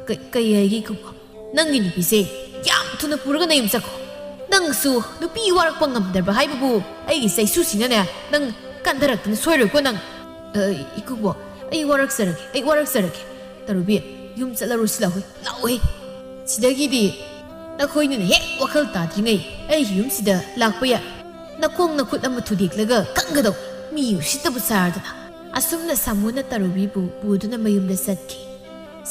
ꯀ-, ꯀꯩ ꯍꯥꯏꯒꯦ ꯏꯀꯨꯕꯣꯛ? ꯅꯪꯒꯤ ꯅꯨꯄꯤꯁꯦ ꯌꯥꯝ ꯊꯨꯅ ꯄꯨꯔꯒ ꯅꯌꯨꯝ ꯆꯠꯈꯣ꯫ ꯅꯪꯁꯨ ꯅꯨꯄꯤ ꯋꯥꯔꯛꯄ ꯉꯝꯗ꯭ꯔꯕ ꯍꯥꯏꯕꯕꯨ ꯑꯩꯒꯤ ꯆꯩꯁꯨꯁꯤꯅꯅꯦ ꯅꯪ ꯀꯟꯊꯔꯛꯇꯅ ꯁꯣꯏꯔꯣꯏꯀꯣ ꯅꯪ꯫" "ꯑ, ꯏꯀꯨꯕꯣꯛ, ꯑꯩ ꯋꯥꯔꯛꯆꯔꯒꯦ, ꯑꯩ ꯋꯥꯔꯛꯆꯔꯒꯦ꯫ ꯇꯔꯨꯕꯤ, ꯌꯨꯝ ꯆꯠꯂꯔꯣꯏꯁꯤ ꯂꯥꯛꯑꯣꯏ, ꯂꯥꯛꯑꯣꯏ꯫ ꯁꯤꯗꯒꯤꯗꯤ ꯅꯈꯣꯏꯅꯤꯅ ꯍꯦꯛ ꯋꯥꯈꯜ ꯇꯥꯗ꯭ꯔꯤꯉꯩ ꯑꯩꯒꯤ ꯌꯨꯝꯁꯤꯗ ꯂꯥꯛꯄ ꯌꯥꯏ꯫ ꯅꯈꯣꯡ ꯅꯈꯨꯠ ꯑꯃ ꯊꯨꯗꯦꯛꯂꯒ ꯀꯪꯒꯗꯧ꯫ ꯃꯤ ꯎꯁꯤꯠꯇꯕ ꯁꯥꯔꯗꯅ꯫" ꯑꯁꯨꯝꯅ ꯁꯥꯃꯨꯅ ꯇꯔꯨꯕꯤꯕꯨ ꯄꯨꯗꯨꯅ ꯃꯌꯨꯝꯗ ꯆꯠꯈꯤ꯫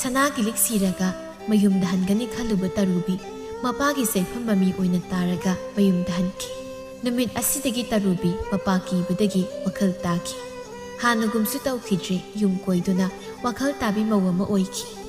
ꯁꯅꯥꯒꯤ ꯂꯤꯛ ꯁꯤꯔꯒ ꯃꯌꯨꯝꯗ ꯍꯟꯒꯅꯤ ꯈꯜꯂꯨꯕ ꯇꯔꯨꯕꯤ ꯃꯄꯥꯒꯤ ꯆꯩꯐꯝ ꯃꯃꯤ ꯑꯣꯏꯅ ꯇꯥꯔꯒ ꯃꯌꯨꯝꯗ ꯍꯟꯈꯤ꯫ ꯅꯨꯃꯤꯠ ꯑꯁꯤꯗꯒꯤ ꯇꯔꯨꯕꯤ ꯃꯄꯥ ꯀꯤꯕꯗꯒꯤ ꯋꯥꯈꯜ ꯇꯥꯈꯤ꯫ ꯍꯥꯟꯅꯒꯨꯝꯁꯨ ꯇꯧꯈꯤꯗ꯭ꯔꯦ, ꯌꯨꯝ ꯀꯣꯏꯗꯨꯅ ꯋꯥꯈꯜ ꯇꯥꯕꯤ ꯃꯧ ꯑꯃ ꯑꯣꯏꯈꯤ꯫